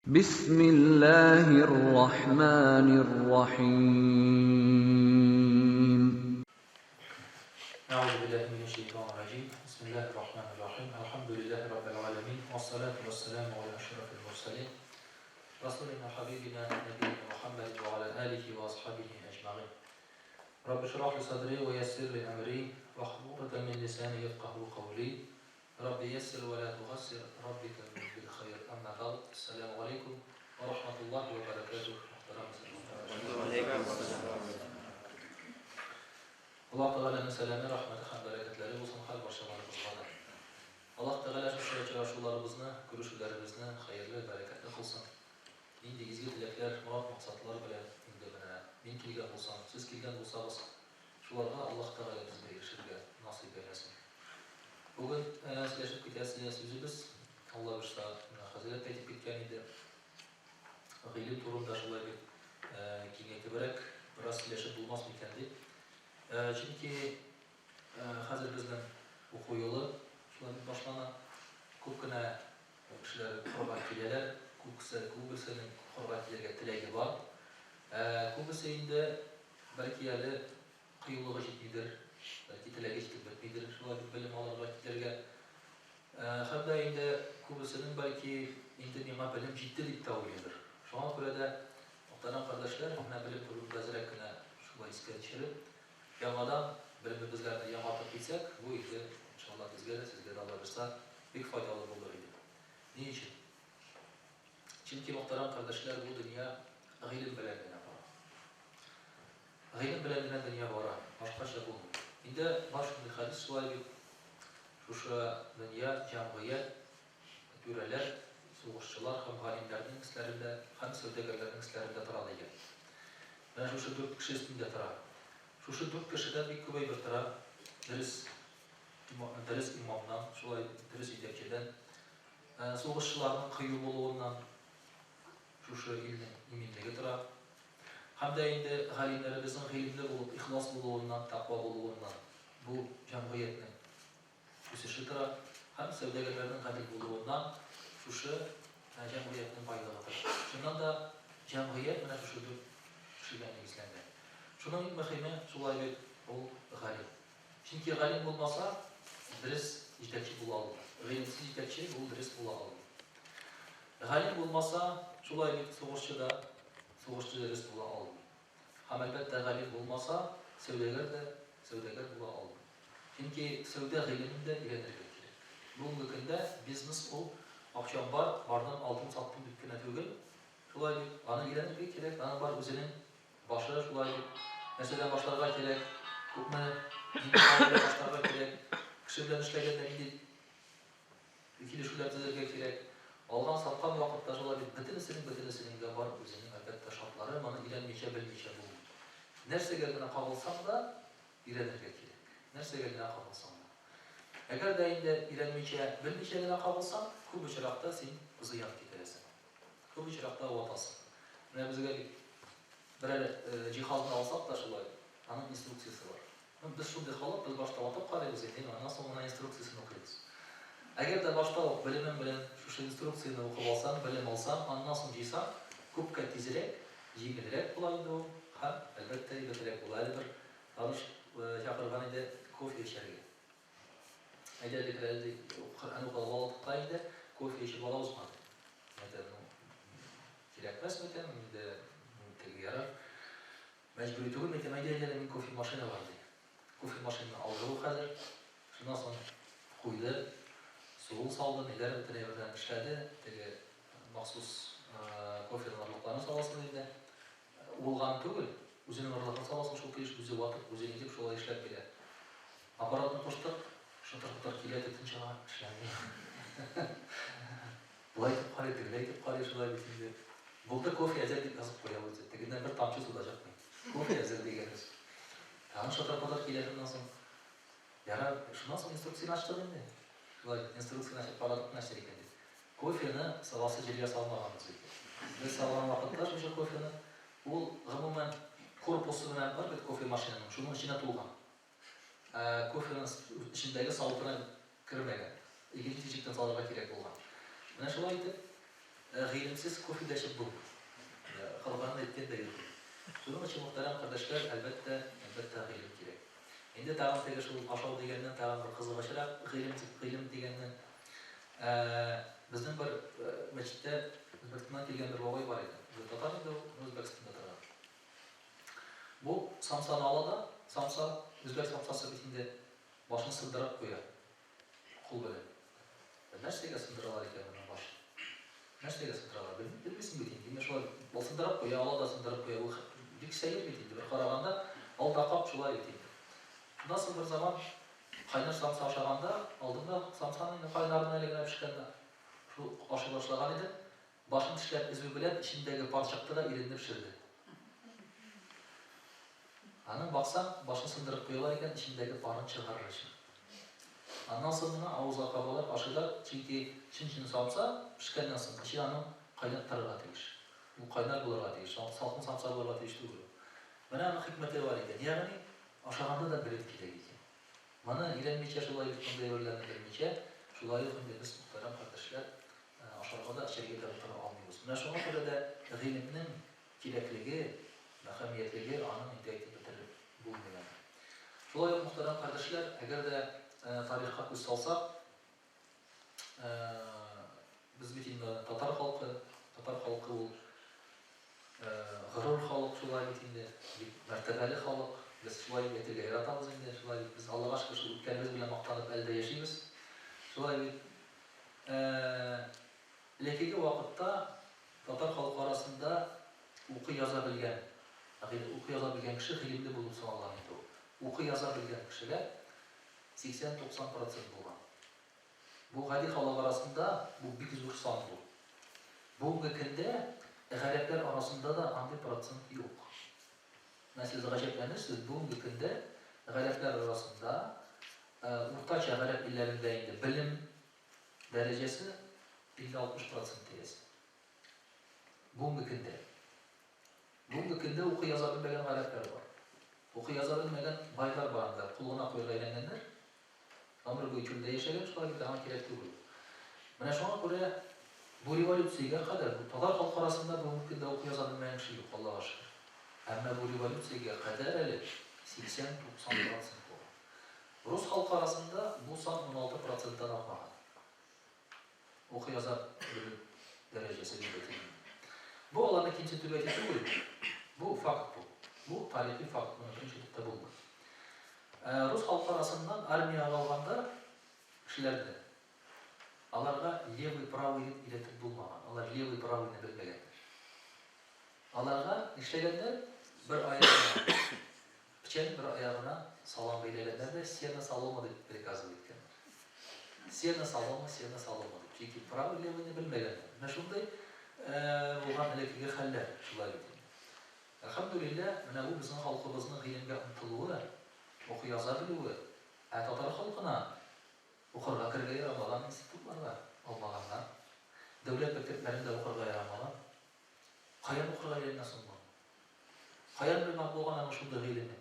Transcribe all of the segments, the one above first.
بسم الله الرحمن الرحيم. أعوذ بالله من الشيطان الرجيم. بسم الله الرحمن الرحيم. الحمد لله رب العالمين والصلاة والسلام على أشرف المرسلين رسولنا حبيبنا نبينا محمد وعلى آله وأصحابه أجمعين. رب اشرح لي صدري ويسر لي أمري واحلل عقدة من لساني يفقه قولي. رب يسر ولا تغسر ربك بالخير. أما بعد السلام عليكم ورحمة الله وبركاته. Аллаһ Тәгаләнең сәламе, рәхмәте һәм бәрәкәтләре булсын һәр барчаларыбызга да. Аллаһ Тәгалә шушы очрашуларыбызны, күрешүләребезне хәерле, бәрәкәтле кылсын. Нинди изге теләкләр, морад-максатлар белән инде менә мин килгән булсам, сез килгән булсагыз, шуларга Аллаһ Тәгалә безгә ирешергә насыйп әйләсен. Бүген сөйләшеп китәсе сүзебез, Алла боерса, менә хәзрәт тә әйтеп киткән иде, гыйлем турында шулай бик киңәйтебрәк бераз сөйләшеп булмас микән дип. Чөнки хәзер безнең уку елы шулай бик башлана. Күп кенә кешеләр укырга киләләр, күбесе, күбесенең укырга килергә теләге бар. Күбесе инде бәлки әле кыюлыгы җитмидер, бәлки теләге җитеп бетмидер шулай бик белем алырга килергә. Һәм дә инде күбесенең бәлки инде миңа белем җитте дип тә уйлыйдыр. Шуңа күрә дә, мөхтәрәм кардәшләр, менә белем турында әзрәк кенә шулай искә төшереп, яңадан белемебезләрне яңартып китсәк, бу инде, иншалла, безгә дә, сезгә дә, Алла боерса, бик файдалы булыр иде. Ни өчен? Чөнки, мөхтәрәм кардәшләр, бу дөнья гыйлем белән генә бара. Гыйлем белән генә дөнья бара, башкача булмый. Инде бар шундый хәдис шулай бит, шушы дөнья, җәмгыять, түрәләр, сугышчылар һәм галимнәрнең өсләрендә һәм сәүдәгәрләрнең өсләрендә тора дигән. Менә шушы дүрт кеше өстендә тора. Шушы дүрт кешедән бик күп әйбер тора. Дөрес, дөрес имамнан, шулай дөрес җитәкчедән, сугышчыларның кыю булуыннан шушы илнең иминлеге тора. Һәм дә инде галимнәребезнең гыйлемле булып, ихлас булуыннан, тәкъва булуыннан бу җәмгыятьнең үсеше тора. Һәм сәүдәгәрләрнең гадел булуыннан шушы җәмгыятьнең байлыгы тора. Чыннан да, җәмгыять менә шушы дүрт кешегә нигезләнгән. Шуның иң мөһиме, шулай бит, ул галим. Чөнки галим булмаса, дөрес җитәкче була алмый. Гыйлемсез җитәкче ул дөрес була алмый. Галим булмаса, шулай бит, сугышчы да сугышчы дөрес була алмый. Һәм, әлбәттә, галим булмаса, сәүдәгәр дә сәүдәгәр була алмый. Чөнки сәүдә гыйлемен дә өйрәнергә кирәк. Бүгенге көндә бизнес ул акчам бар, бардым, алдым, саттым дип кенә түгел. Шулай бит, аны өйрәнергә кирәк, аның бар үзенең башы, шулай бит, нәрсәдән башларга кирәк, күпме, нинди маллардан башларга кирәк, кеше белән эшләгәндә нинди килешүләр төзергә кирәк. Алган-саткан вакытта шулай бит, бөтенесенең, бөтенесенең дә бар үзенең, әлбәттә, шартлары, моны өйрәнмичә, белмичә булмый. Нәрсәгә генә кагылсаң да, өйрәнергә кирәк. Нәрсәгә генә кагылсаң да. Әгәр дә инде өйрәнмичә, белмичә генә кагылсаң, күп очракта син зыян китерәсең. Күп очракта ватасың. Менә безгә бит берәр җиһазны алсак та шулай, аның инструкциясе бар. Ну, без шундый халык, без башта ватып карыйбыз инде, аннан соң гына инструкциясен укыйбыз. Әгәр дә башта ук белемең белән шушы инструкцияне укып алсаң, белем алсаң, аннан соң җыйсаң, күпкә тизрәк, җиңелрәк була инде ул һәм, әлбәттә, әйбәтрәк була. Әле бер таныш чакырган иде кофе эчәргә. Әйдә әле керәле ди, Коръән укып алдык та инде, кофе эчеп алабызмы ди. Әйтәм, ну, кирәкмәс мәйтәм, инде теге ярар. Мәҗбүри түгел мәйтәм, әйдә, әйдә, мин кофе машина бар ди. Кофе машина алды ул хәзер. Шуннан соң куйды, суын салды, ниләр бөтен әйберләрен эшләде. Теге махсус кофеның орлыкларын саласың инде. Уылган түгел, үзенең орлыгын саласың шул килеш, үзе ватып, үзе нитеп шулай эшләп бирә. Аппаратны куштык, шытыр-пытыр килә, төтен чыга, эшләнми. Болай итеп карый, тегеләй итеп карый, шулай бит инде. Булды, кофе әзер дип язып куя үзе. Тегеннән бер тамчы су да чыкмый. Кофе әзер дигән сүз. Тагын шытыр-пытыр килә шуннан соң. Ярар, шуннан соң инструкцияне ачтык инде. Шулай бит, инструкцияне ачып карадык, нәрсә икән дип. Кофены саласы җиргә салмаганбыз икән. Без салган вакытта шушы кофены, ул, гомумән, корпусы белән бар бит кофе машинаның, шуның эченә тулган. Ә кофеның эчендәге савытына кермәгән. Икенче тишектән салырга кирәк булган. Менә шулай итеп, Гыйлемсез кофе дә эчеп булмый. Калганын әйткән дә юк. Шуның өчен, мөхтәрәм кардәшләр, әлбәттә, әлбәттә, гыйлем кирәк. Инде тагын теге шул ашау дигәннән тагын бер кызыгычрак гыйлем дип, гыйлем дигәннән. Безнең бер мәчеттә Үзбәкстаннан килгән бер бабай бар иде. Үзе татар инде ул, Үзбәкстанда торган. Бу самсаны ала да, самса, үзбәк самсасы бит инде, башын сындырып куя. Кул белән. Ә нәрсәгә сындыралар икән моның башын? Нәрсәгә сындыралар? Белми, белмисең бит инде. Менә шулай ул сындырып куя, ала да сындырып куя. Ул бик сәер бит инде. Бер караганда, ал да кап шулай бит инде. Шуннан соң бер заман кайнар самса ашаганда, алдым да самсаны инде кайнарын әле генә пешкәнне. Шул ашый башлаган идем. Башын тешләп өзү белән эчендәге пар чыкты да иренне пешерде. Аның, баксаң, башын сындырып куялар икән, эчендәге парын чыгарыр өчен. Аннан соң гына авызга кабалар, ашыйлар, чөнки чын-чын самса пешкәннән соң эче аның кайнап торырга тиеш. Ул кайнар булырга тиеш, салкын самса булырга тиеш түгел ул. Менә аның хикмәте бар икән. Ягъни, ашаганда да белем кирәк икән. Моны өйрәнмичә, шулай ук мондый әйберләрне белмичә, шулай ук инде без, мөхтәрәм кардәшләр, ашарга да, эчәргә дә утыра алмыйбыз. Менә шуңа күрә дә гыйлемнең кирәклеге, әһәмиятлеге аның инде әйтеп бетереп булмый аны. Шулай ук, мөхтәрәм кардәшләр, әгәр дә тарихка күз салсак, без бит инде татар халкы, татар халкы ул горур халык шулай бит инде, бик мәртәбәле халык. Без шулай дип әйтергә яратабыз инде, шулай бит. Без Аллага шөкер шул үткәнебез белән мактанып әле дә яшибез. Шулай бит. Элеккеге вакытта татар халкы арасында укый-яза белгән, укый-яза белгән кеше гыйлемле булып саналган иде ул. Укый-яза белгән кешеләр 80-90 процент булган. Бу гади халык арасында бу бик зур сан бу. Бүгенге көндә гарәпләр арасында да андый процент юк. Менә сез гаҗәпләнерсез, бүгенге көндә гарәпләр арасында уртача гарәп илләрендә инде белем дәрәҗәсе 50-60 процент тирәсе. Бүгенге көндә. Бүгенге көндә укый-яза белмәгән гарәпләр бар. Укый-яза белмәгән байлар бар анда, кул гына куярга өйрәнгәннәр. Гомер буе чүлдә яшәгән, шулай бит аңа кирәк түгел. Менә шуңа күрә бу революциягә кадәр, бу татар халкы арасында бүгенге көндә укый-яза белмәгән кеше юк, Аллага шөкер. Әмма бу революциягә кадәр әле 80-90 процент булган. Рус халкы арасында бу сан 16 проценттан артмаган. Укый-яза белү дәрәҗәсе дип әйтик инде. Бу аларны кимсетүгә әйтү түгел, бу факт бу. Бу тарихи факт, моны берничек итеп тә булмый. Рус халкы арасыннан армиягә алганда кешеләрне, аларга левый, правый дип өйрәтеп булмаган, алар левый, правыйны белмәгәннәр. Аларга нишләгәннәр? Бер аягына печән, бер аягына салам бәйләгәннәр дә сено, солома дип приказывать иткәннәр. Сено, солома, сено, солома дип. Чөнки правый, левыйны белмәгәннәр. Менә шундый булган элеккеге хәлләр шулай бит инде. Әлхәмдүлилләһ, менә бу безнең халкыбызның гыйлемгә омтылуы, укый-яза белүе, ә татар халкына укырга керергә ярамаган институтларга алмаганнар, дәүләт мәктәпләрендә укырга ярамаган. Каян укырга өйрәнгән соң бу? Каян белмәк булган аның шундый гыйлеме?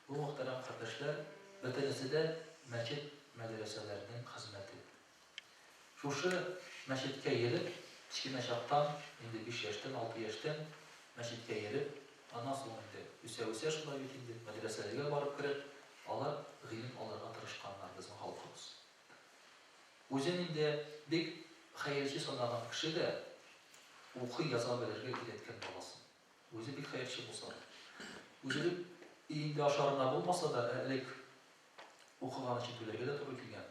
Бу, мөхтәрәм кардәшләр, бөтенесе дә мәчет, мәдрәсәләрнең хезмәте. Шушы мәчеткә йөреп, кечкенә чактан, инде биш яшьтән, алты яшьтән мәчеткә йөреп, аннан соң инде үсә-үсә шулай бит инде, мәдрәсәләргә барып кереп, алар гыйлем алырга тырышканнар безнең халкыбыз. Үзен инде бик хәерче санаган кеше дә укый-яза белергә өйрәткән баласын. Үзе бик хәерче булса да. Үзенең өендә ашарына булмаса да, ә элек укыган өчен түләргә дә туры килгән,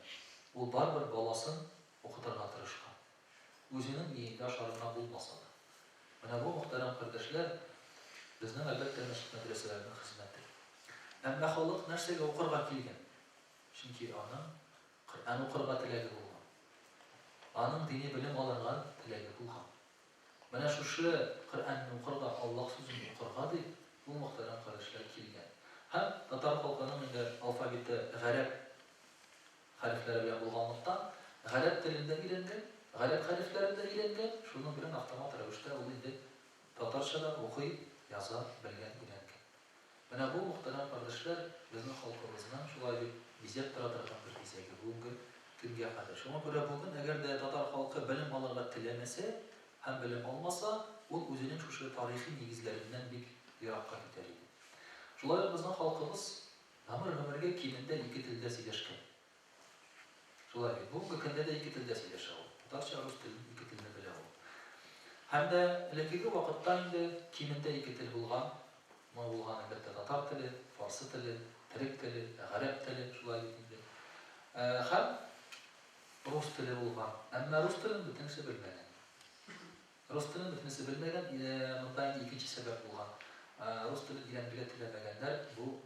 ул барыбер баласын укытырга тырышкан. Үзенең өендә ашарына булмаса да. Менә бу, мөхтәрәм кардәшләр, безнең, әлбәттә, мәчет-мәдрәсәләрнең хезмәте. Әмма халык нәрсәгә укырга килгән? Чөнки аның Коръән укырга теләге булган. Аның дини белем алырга теләге булган. Менә шушы Коръәнне укырга, Аллаһ сүзен укырга дип, бу мөхтәрәм кардәшләр килгән. Һәм татар халкының инде алфавиты гарәп хәрефләре белән булганлыктан, гарәп телен дә өйрәнгән, гарәп хәрефләрен дә өйрәнгән, шуның белән автомат рәвештә ул инде татарча да укый, яза белгән, өйрәнгән. Менә бу, мөхтәрәм кардәшләр, безнең халкыбызның шулай дип бизәп тора торган бер бизәге бүгенге көнгә кадәр. Шуңа күрә бүген, әгәр дә татар халкы белем алырга теләмәсә, һәм белем алмаса, ул үзенең шушы тарихи нигезләреннән бик еракка китәр иде. Шулай ук безнең халкыбыз гомер-гомергә кимендә ике телдә сөйләшкән. Шулай бит. Бүгенге көндә дә ике телдә сөйләшә ул. Татарча, рус телен ике телне белә ул. Һәм дә элеккеге вакытта инде кимендә ике тел булган. Моң булган, әлбәттә, татар теле, фарсы теле, төрек теле, гарәп теле, шулай бит инде. Һәм рус теле булган. Әмма рус телен бөтен кеше белмәгән. Рус телен бөтенесе белмәгән, монда инде икенче сәбәп булган. Рус телен өйрәнергә теләмәгәннәр, бу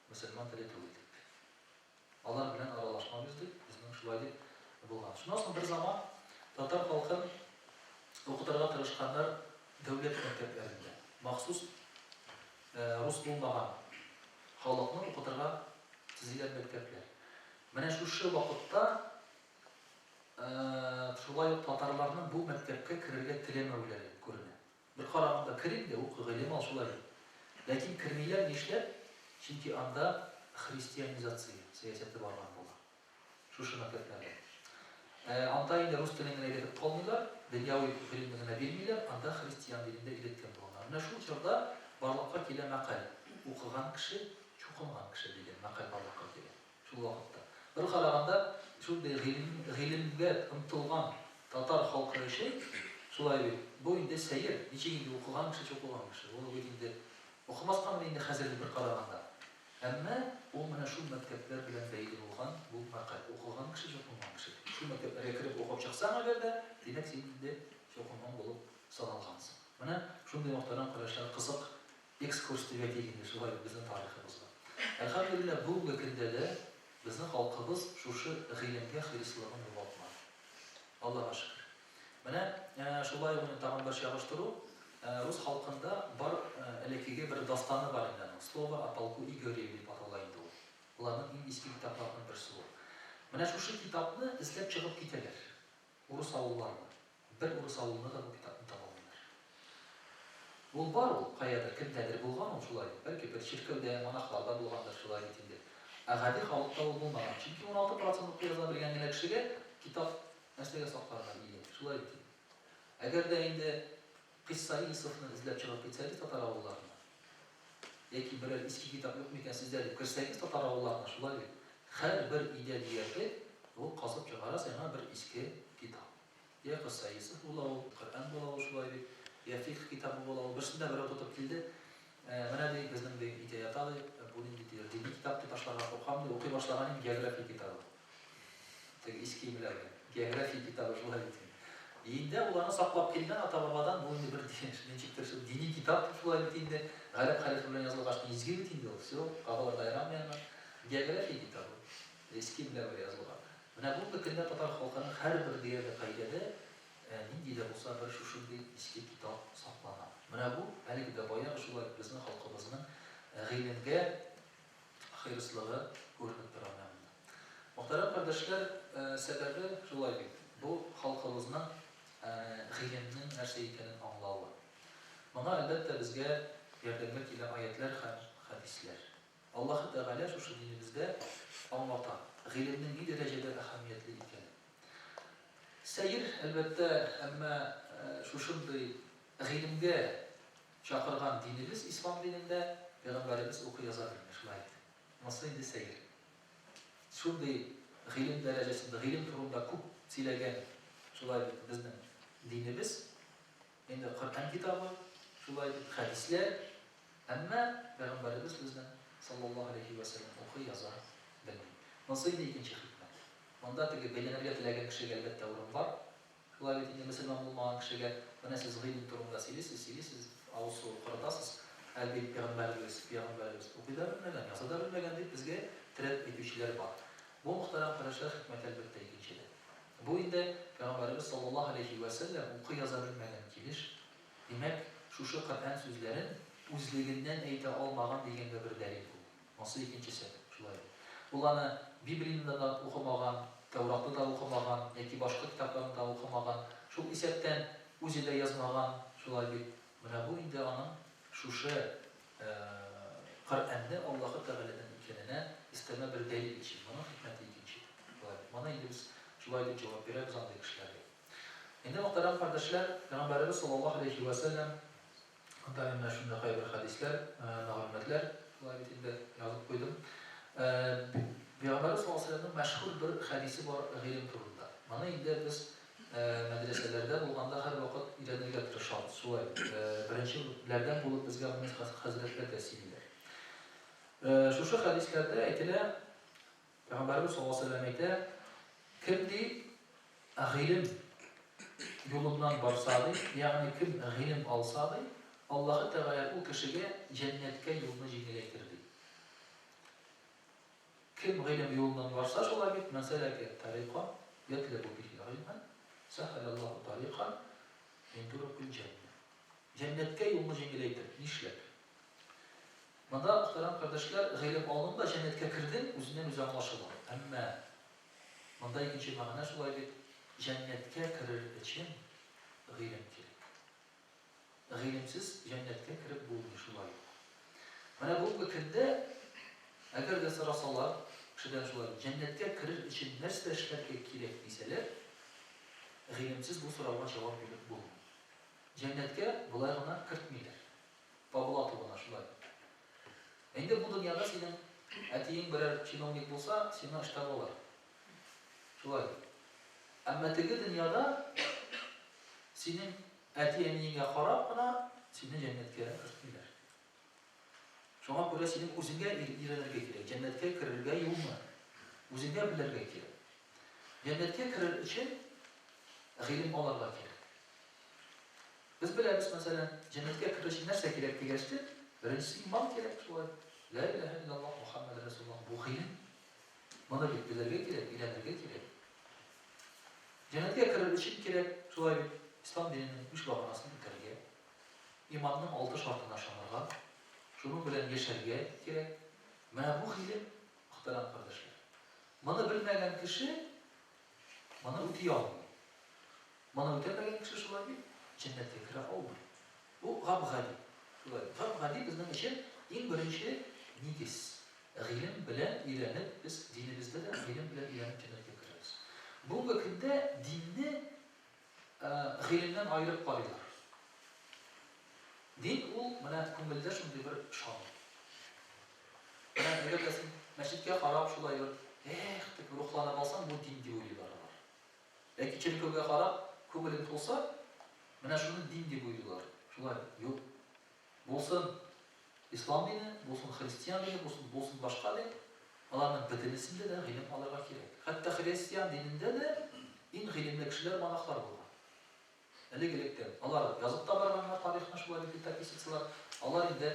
мөселман теле түгел дип. Алар белән аралашмабыз дип, безнең шулай дип булган. Шуннан соң бер заман татар халкын укытырга тырышканнар дәүләт мәктәпләрендә. Махсус рус булмаган халыкны укытырга төзиләр мәктәпләр. Менә шушы вакытта шулай ук татарларның бу мәктәпкә керергә теләмәүләре күренә. Бер караганда, кер инде, укы, гыйлем ал, шулай бит. Ләкин кермиләр, нишләп? Чөнки анда христианизация сәясәте барган була. Шушы мәктәпләрдә. Анда инде рус телен генә өйрәтеп калмыйлар, дөньяви гыйлемне генә бирмиләр, анда христиан динен дә өйрәткән булалар. Менә шул чорда барлыкка килә мәкаль, укыган кеше, чукынган кеше дигән мәкаль барлыкка килә. Шул вакытта. Бер караганда, шундый гыйлем, гыйлемгә омтылган татар халкы өчен, шулай бит, бу инде сәер, ничек инде укыган кеше чукыган кеше, ул бит инде укымаскамыни инде хәзер бер караганда. Әмма ул менә шул мәктәпләр белән бәйле булган бу мәкаль, укыган кеше чукынган кеше дип. Шул мәктәпләргә кереп укып чыксаң әгәр дә, димәк, син инде чукынган булып саналгансың. Менә шундый мөхтәрәм кардәшләр, кызык Экскурс дип әйтик инде шулай ук безнең тарихыбызга. Әлхәмдүлилләһ, бүгенге көндә дә безнең халкыбыз шушы гыйлемгә хирыслыгын югалтмады. Аллага шөкер. Менә шулай ук инде тагын бер чагыштыру, рус халкында бар элеккеге бер дастаны бар инде аның, Слово о полку Игореве дип атала инде ул. Аларның иң иске китапларының берсе ул. Менә шушы китапны эзләп чыгып китәләр урыс авылларына. Бер урыс авылында да бу китапны таба алмыйлар. Ул бар ул, каядыр, кемдәдер булган ул шулай, бәлки бер чиркәүдә, монахларда булгандыр, шулай бит инде. Ә гади халыкта ул булмаган. Чөнки 16 процент укый яза белгән генә кешегә китап нәрсәгә сакларга ие, шулай бит инде. Әгәр дә инде Кыйссаи Йосыфны эзләп чыгып китсәгез татар авылларына, яки берәр иске китап юк микән сездә дип керсәгез татар авылларына, шулай бит, һәрбер өйдә диярлек ул казып чыгара сиңа бер иске китап. Йә Кыйсса Йосыф була ул, Коръән була ул шулай бит, йә фикһ китабы була ул. Берсен дә берәү тотып килде, менә ди, безнең ди өйдә ята ди, бу нинди ди, дини китап дип ташларга куркам ди, укый башлаган идем, география китабы. Теге иске имлә белән. География китабы шулай бит инде. Өендә ул аны саклап килгән ата-бабадан, бу инде бер ничектер шул дини китап дип шулай бит инде, гарәп хәрефе белән язылгач, изге бит инде ул, всё, кагылырга ярамый аңа. География китабы, иске имлә белән язылган. Менә бүгенге көндә татар халкының һәрбер диярлек гаиләдә нинди дә булса бер шушындый иске китап саклана. Менә бу, әлеге дә баягы шулай безнең халкыбызның гыйлемгә хирыслыгы күренеп тора менә монда. Мөхтәрәм кардәшләр, сәбәбе шулай бит, бу халкыбызның гыйлемнең нәрсә икәнен аңлавы. Моңа, әлбәттә, безгә ярдәмгә килә аятьләр һәм хәдисләр. Аллаһы Тәгалә шушы динебездә аңлата, гыйлемнең ни дәрәҗәдә әһәмиятле икәнен. Сәер, әлбәттә, әмма шушындый гыйлемгә чакырган динебез, ислам динендә пәйгамбәребез укый-яза белми, шулай бит. Монысы инде сәер. Шундый гыйлем дәрәҗәсендә, гыйлем турында күп сөйләгән, шулай бит, безнең динебез, инде Коръән китабы, шулай бит, хәдисләр, Әмма пәйгамбәребез безнең, саллаллаһу галәйһи вә сәлләм, укый, яза белми. Монысы инде икенче хикмәт. Монда теге бәйләнергә теләгән кешегә, әлбәттә, урын бар. Шулай бит инде, мөселман булмаган кешегә, менә сез гыйлем турында сөйлисез, сөйлисез, авыз суы корытасыз, ә бит пәйгамбәребез, пәйгамбәребез укый да белмәгән, яза да белмәгән, дип безгә терәп әйтүчеләр бар. Бу, мөхтәрәм кардәшләр, хикмәте, әлбәттә, икенчедә. Бу инде пәйгамбәребез, саллаллаһу галәйһи вә сәлләм, укый-яза белмәгән килеш, Димәк, шушы Коръән сүзләрен үзлегеннән әйтә алмаган дигәнгә бер дәлил бу. Монсы икенче сәбәп, шулай бит. Ул аны Библияне дә укымаган, Тәүратны да укымаган яки башка китапларны да укымаган, шул исәптән үзе дә язмаган, шулай бит. Менә бу инде аның шушы Коръәнне Аллаһы Тәгаләдән икәненә өстәмә бер дәлил ич. Моның хикмәте икенчедә. Шулай бит. Моны инде без шулай дип җавап бирәбез андый кешеләргә. Инде, мөхтәрәм кардәшләр, Пәйгамбәребез саллаллаһу алейһи вә сәлләм анда менә шундый кайбер хәдисләр, мәгълүматлар, шулай бит инде язып куйдым. Пәйгамбәребез саллаллаһу алейһи вә сәлләмнең мәшһүр бер хәдисе бар гыйлем турында. Моны инде без мәдрәсәләрдә булганда һәрвакыт өйрәнергә тырышабыз. Шулай беренчеләрдән булып безгә моны хәзрәтләр дә сөйлиләр. Шушы хәдисләрдә әйтелә, Пәйгамбәребез саллаллаһу алейһи ва сәлләм әйтә, кем ди гыйлем юлыннан барса ди, ягъни кем гыйлем алса ди, Аллаһы Тәгалә ул кешегә җәннәткә юлны җиңеләйтер ди. Кем гыйлем юлыннан барса, шулай бит, мән сәләкә тарика ятлабу бихи гыйльмән, сәһәләллаһу тарикан мин турукил җәннә. Җәннәткә юлны җиңеләйтер. Нишләп? Монда, мөхтәрәм кардәшләр, гыйлем алдың да җәннәткә кердең, үзеннән-үзе аңлашыла. Әмма монда икенче мәгънә шулай бит, җәннәткә керер өчен гыйлем кирәк. Гыйлемсез җәннәткә кереп булмый, шулай ук. Менә бүгенге көндә, әгәр дә сорасалар кешедән шулай, җәннәткә керер өчен нәрсә эшләргә кирәк дисәләр, гыйлемсез бу сорауга җавап биреп булмый. Җәннәткә болай гына кертмиләр. По блату гына шулай. Ә инде бу дөньяда синең әтиең берәр чиновник булса, сиңа эш табалар. Шулай. Әмма теге дөньяда синең әти-әниеңә карап кына сине җәннәткә кертмиләр. Шуңа күрә синең үзеңә өйрәнергә кирәк, җәннәткә керергә юлны үзеңә белергә кирәк. Җәннәткә керер өчен гыйлем алырга кирәк. Без беләбез, мәсәлән, җәннәткә керер өчен нәрсә кирәк дигәч тә, беренчесе иман кирәк шулай. Лә иләһә илляллаһ Мухаммәд рәсулуллаһ бу гыйлем. Моны бит белергә кирәк, өйрәнергә кирәк. Җәннәткә керер өчен кирәк, шулай бит, ислам диненең өч баганасын үтәргә, иманның алты шартына ышанырга, шуның белән яшәргә кирәк. Менә бу гыйлем, мөхтәрәм кардәшләр. Моны белмәгән кеше моны үти алмый. Моны үтәмәгән кеше шулай бит җәннәткә керә алмый. Бу гап-гади. Шулай бит. Гап-гади безнең өчен иң беренче нигез. Гыйлем белән өйрәнеп, без динебездә дә гыйлем белән өйрәнеп җәннәткә керәбез. Бүгенге көндә динне гыйлемнән аерып карыйлар. Дин ул менә күңелдә шундый бер ышану. Менә әгәр дә син мәчеткә карап шулай бер эх дип рухланып алсаң, бу дин дип уйлыйлар алар. Яки чиркәүгә карап, күңелең тулса, менә шуны дин дип уйлыйлар. Шулай, юк. Булсын ислам дине, булсын христиан дине, булсын, булсын башка дин, аларның бөтенесендә дә гыйлем алырга кирәк. Хәтта христиан динендә дә иң гыйлемле кешеләр монахлар булган. Элек-электән. Алар язып та барганнар тарихны шулай дип летописецлар, алар инде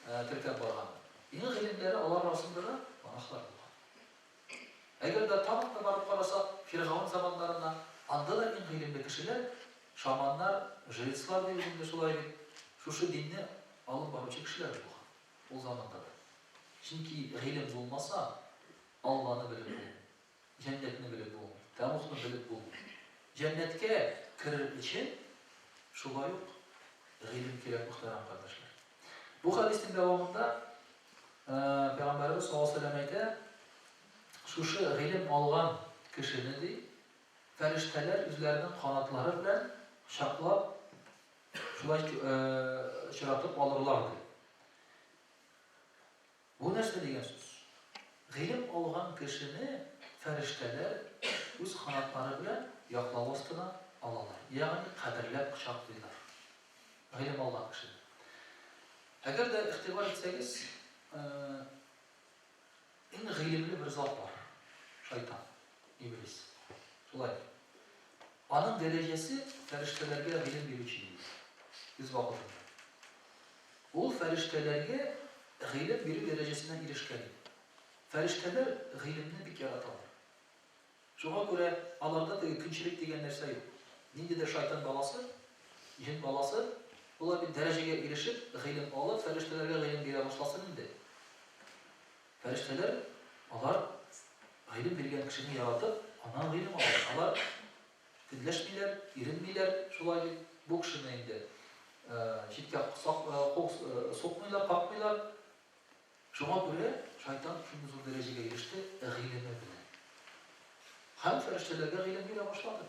теркәп барганнар. Иң гыйлемләре алар арасында да монахлар булган. Әгәр дә тагын да барып карасак, Фиргавен заманнарына, анда да иң гыйлемле кешеләр, шаманнар, жрецлар дибез инде шулай бит, шушы динне алып баручы кешеләр булган ул заманда да. Чөнки гыйлем булмаса, Алланы белеп булмый, җәннәтне белеп булмый, тәмугны белеп булмый. Җәннәткә керер өчен шулай ук гыйлем кирәк, мөхтәрәм кардәшләр. Бу хәдиснең дәвамында Пәйгамбәребез саллаллаһу алейһи ва сәлләм әйтә, шушы гыйлем алган кешене, ди, фәрештәләр үзләренең канатлары белән кочаклап, шулай очратып алырлар, ди. Бу нәрсә дигән сүз? Гыйлем алган кешене фәрештәләр үз канатлары белән яклау астына алалар, ягъни кадерләп кочаклыйлар. Гыйлем алган кешене. Әгәр дә игътибар итсәгез, иң гыйлемле бер зат бар, шайтан, иблис. Шулай. Аның дәрәҗәсе фәрештәләргә гыйлем бирүче иде үз вакытында. Ул фәрештәләргә гыйлем бирү дәрәҗәсенә ирешкән иде. Фәрештәләр гыйлемне бик яраталар. Шуңа күрә аларда теге көнчелек дигән нәрсә юк. Ниндидер шайтан баласы, җен баласы, болар бит дәрәҗәгә ирешеп, гыйлем алып, фәрештәләргә гыйлем бирә башласын инде. Фәрештәләр, алар гыйлем биргән кешене яратып, аннан гыйлем алалар. Алар көнләшмиләр, иренмиләр, шулай бит. Бу кешене инде читкә сукмыйлар, какмыйлар. Шуңа күрә шайтан шундый зур дәрәҗәгә иреште гыйлеме белән. Һәм фәрештәләргә гыйлем бирә башлады.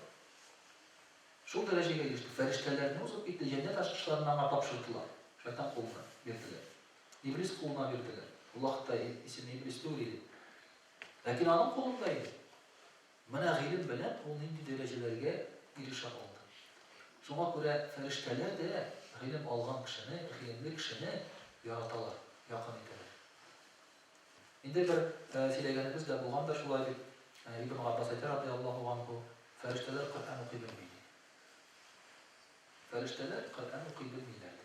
Шул дәрәҗәгә иреште. Фәрештәләрне узып китте, җәннәт ачкычларын аңа тапшырдылар. Шайтан кулына бирделәр. Иблис кулына бирделәр. Ул вакытта исеме Иблис түгел иде. Ләкин аның кулында иде. Менә гыйлем белән ул нинди дәрәҗәләргә ирешә алды. Шуңа күрә фәрештәләр дә гыйлем алган кешене, гыйлемле кешене яраталар, якын итәләр. Инде бер сөйләгәнебез дә булгандыр шулай дип, Ибн Габбас әйтә, радыяллаһу анһу, фәрештәләр Коръән укый белми, ди. Фәрештәләр Коръән укый белмиләр, ди.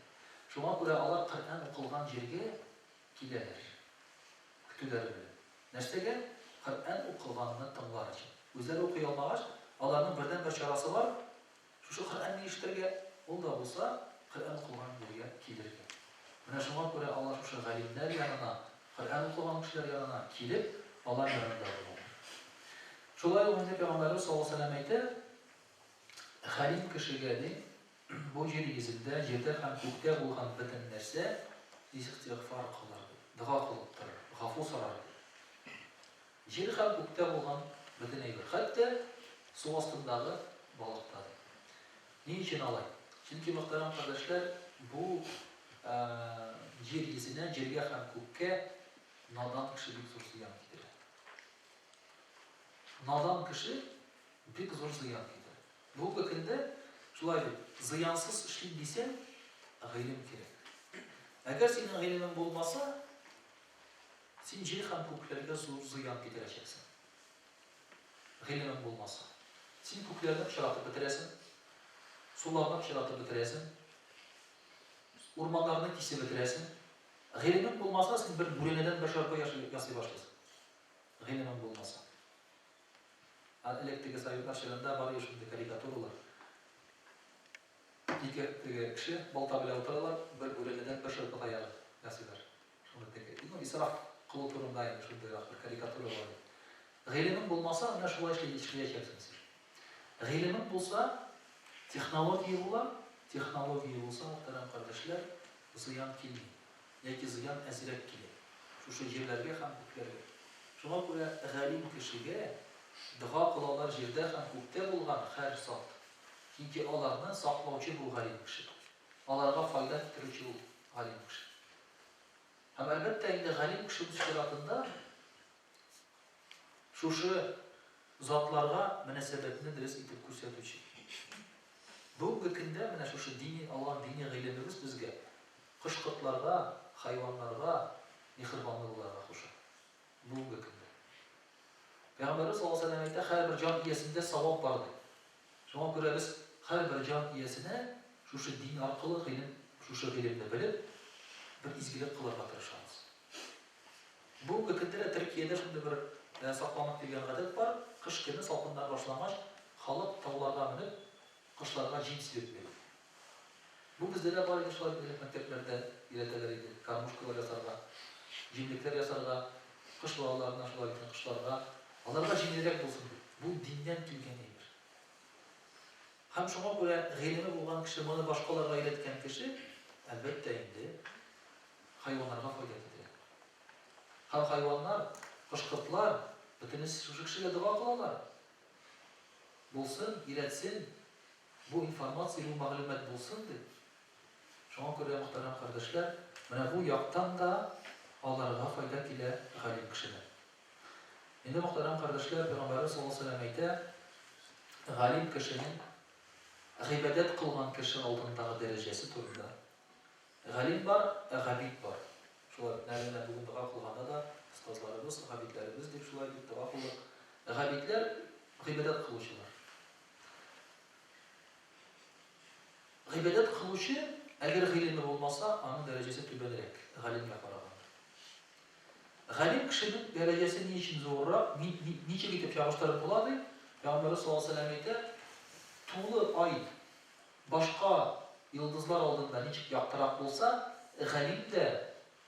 Шуңа күрә алар Коръән укылган җиргә киләләр. Көтүләре белән. Нәрсәгә? Коръән укылганны тыңлар өчен. Үзләре укый алмагач, аларның бердәнбер чарасы бар, шушы Коръәнне ишетергә, ул да булса, Коръән укылган җиргә килергә. Менә шуңа күрә алар шушы галимнәр янына, Коръән укыган кешеләр янына килеп, алар янында булалар. Шулай ук инде Пәйгамбәребез саллаллаһу алейһи ва сәлләм әйтә, галим кешегә, ди, бу җир йөзендә, җирдә һәм күктә булган бөтен нәрсә истигъфар кылыр, ди, дога кылып торыр, гафу сорар, ди. Җир һәм күктә булган бөтен әйбер, хәтта су астындагы балык та, ди. Ни өчен алай? Чөнки, мөхтәрәм кардәшләр, бу җир йөзенә, җиргә һәм күккә надан кеше бик зур зыян китерә. Надан кеше бик зур зыян китерә. Бүгенге көндә шулай бит, зыянсыз эшлим дисәң, гыйлем кирәк. Әгәр синең гыйлемең булмаса, син җир һәм күкләргә зур зыян китерәчәксең. Гыйлемең булмаса. Син күкләрне пычратып бетерәсең, суларны пычратып бетерәсең, урманнарны кисеп бетерәсең. Гыйлемең булмаса, син бер бүрәнәдән бер шырпы ясый башлыйсың. Гыйлемең булмаса. Ә элек теге советлар чорында бар иде шундый карикатуралар. Ике теге кеше балта белән утыралар, бер бүрәнәдән бер шырпы таягы ясыйлар. Шундый теге, ну, исраф кылу турында инде шундыйрак бер карикатура бар иде. Гыйлемең булмаса, менә шулай эшли эшләячәксең син. Гыйлемең булса, технология була, технология булса, мөхтәрәм кардәшләр, зыян килми. Яки зыян әзрәк килә. Шушы җирләргә һәм күкләргә. Шуңа күрә галим кешегә дога кылалар җирдә һәм күктә булган һәр зат. Чөнки аларны саклаучы бу галим кеше. Аларга файда китерүче ул галим кеше. Һәм әлбәттә инде галим кеше үз чиратында шушы затларга мөнәсәбәтне дөрес итеп күрсәтүче. Бүгенге көндә менә шушы дини алган дини гыйлемебез безгә кош-кортларга, хайваннарга миһербанлы булырга куша. Бүгенге көндә. Пәйгамбәребез саллаллаһу алейһи ва сәлләм әйтә, һәрбер җан иясендә савап бар ди. Шуңа күрә без һәрбер җан иясенә шушы дин аркылы гыйлем, шушы гыйлемне белеп, бер изгелек кылырга тырышабыз. Бүгенге көндә дә Төркиядә шундый бер сакланып килгән гадәт бар, кыш көне салкыннар башлангач, халык тауларга менеп, кошларга җим сибеп йөри. Бу бездә дә бар иде шулай бит элек мәктәпләрдә өйрәтәләр иде, кормушкалар ясарга, җимлекләр ясарга, кош балаларына шулай итеп кошларга, аларга җиңелрәк булсын дип. Бу диннән килгән әйбер. Һәм шуңа күрә гыйлеме булган кеше, моны башкаларга өйрәткән кеше, әлбәттә инде, хайваннарга файда китерә. Һәм хайваннар, кош-кортлар, бөтенесе шушы кешегә дога кылалар. Булсын, өйрәтсен, бу информация, бу мәгълүмат булсын дип. Шуңа күрә, мөхтәрәм кардәшләр, менә бу яктан да аларга файда килә галим кешедән. Инде, мөхтәрәм кардәшләр, Пәйгамбәребез саллаллаһу алейһи ва сәлләм әйтә, галим кешенең гыйбадәт кылган кеше алдындагы дәрәҗәсе турында. Галим бар, ә габид бар. Шулай бит, әле менә бүген дога кылганда да остазларыбыз, габидләребез дип шулай дип дога кылдык. Габидләр, гыйбадәт кылучылар. Гыйбадәт кылучы, әгәр гыйлеме булмаса, аның дәрәҗәсе түбәнрәк, галимгә караганда. Галим кешенең дәрәҗәсе ни өчен зуррак, ни, ни, ничек итеп чагыштырып була ди? Пәйгамбәрбез саллаллаһу алейһи ва сәлләм әйтә, тулы ай башка йолдызлар алдында ничек яктырак булса, галим дә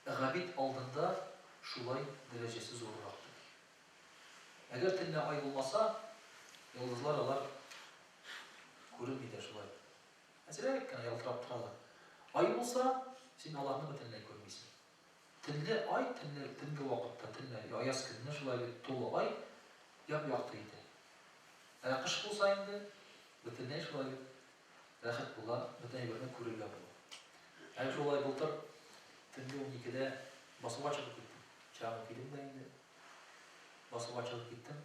габид алдында шулай дәрәҗәсе зуррак ди. Әгәр төнлә ай булмаса, йолдызлар алар күренми дә шулай. Әзрәк кенә ялтырап торалар. Ай булса, син аларны бөтенләй күрмисең. Төнлә ай, төнлә, төнге вакытта, төнлә, аяз көнне шулай бит тулы ай яп-якты итә. Ә кыш булса инде, бөтенләй шулай бит. Рәхәт була, бөтен әйберне күрергә була. Әле шулай былтыр төнге уникедә басуга чыгып киттем. Чагын кидем дә инде. Басуга чыгып киттем.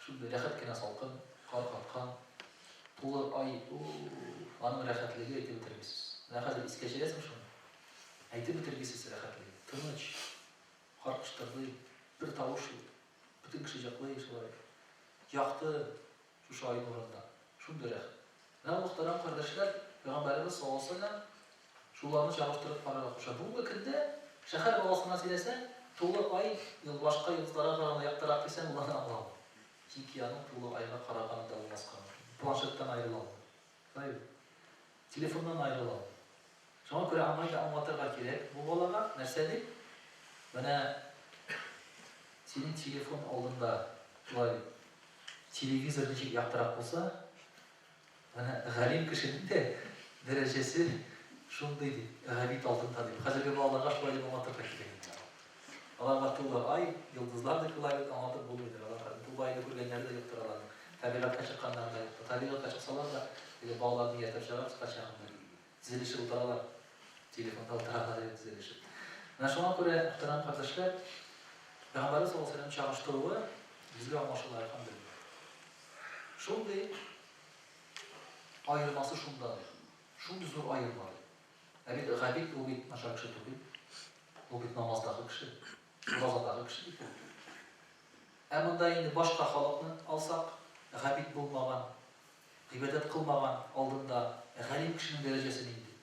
Шундый рәхәт кенә салкын, кар каткан, тулы ай, аның рәхәтлеге әйтеп бетергесез. Менә хәзер искә төшерәсең шуны. Әйтеп бетергесез рәхәтлеге. Тыныч, кар кыштырдый, бер тавыш юк. Бөтен кеше җоклый шулай. Якты, Шушы ай нурында. Шундый рәхәт. Менә, мөхтәрәм кардәшләр, Пәйгамбәребез саллаллаһу галәйһи ва сәлләм шуларны чагыштырып карарга куша. Бүгенге көндә шәһәр баласына сөйләсәң, тулы ай башка йолдызларга караганда яктырак дисәң, ул аны аңламый. Чөнки аның тулы айга караганы да булмаска мөмкин. Планшеттан аерыла алмый. Шулай бит? Телефоннан аерыла алмый. Шуңа күрә аңа да аңлатырга кирәк бу балага, нәрсә дип? Менә синең телефон алдында шулай бит, телевизор ничек яктырак булса, менә галим кешенең дә дәрәҗәсе шундый дип, габид алдында дип. Хәзерге балаларга шулай дип аңлатырга кирәк инде. Аларга тулы ай, йолдызлар дип шулай дип аңлатып булмыйдыр. Алар тулы айны күргәннәре дә юктыр аларның. Табигатькә чыкканнары да юктыр. Табигатькә чыксалар да, теге балаларны ияртеп чыгарбыз кайчагында. Тезелешеп утыралар. Телефонда утыралар инде тезелешеп. Менә шуңа күрә, мөхтәрәм кардәшләр, Пәйгамбәрбез саллаллаһу алейһи ва сәлләм чагыштыруы безгә аңлашыла, әлхәмдүлилләһ. Шундый аермасы шунда ди. Шундый зур аерма ди. Ә бит габид ул бит начар кеше түгел. Ул бит намаздагы кеше, уразадагы кеше бит ул. Ә монда инде башка халыкны алсак, габид булмаган, Гыйбадәт кылмаган алдында галим кешенең дәрәҗәсе нинди?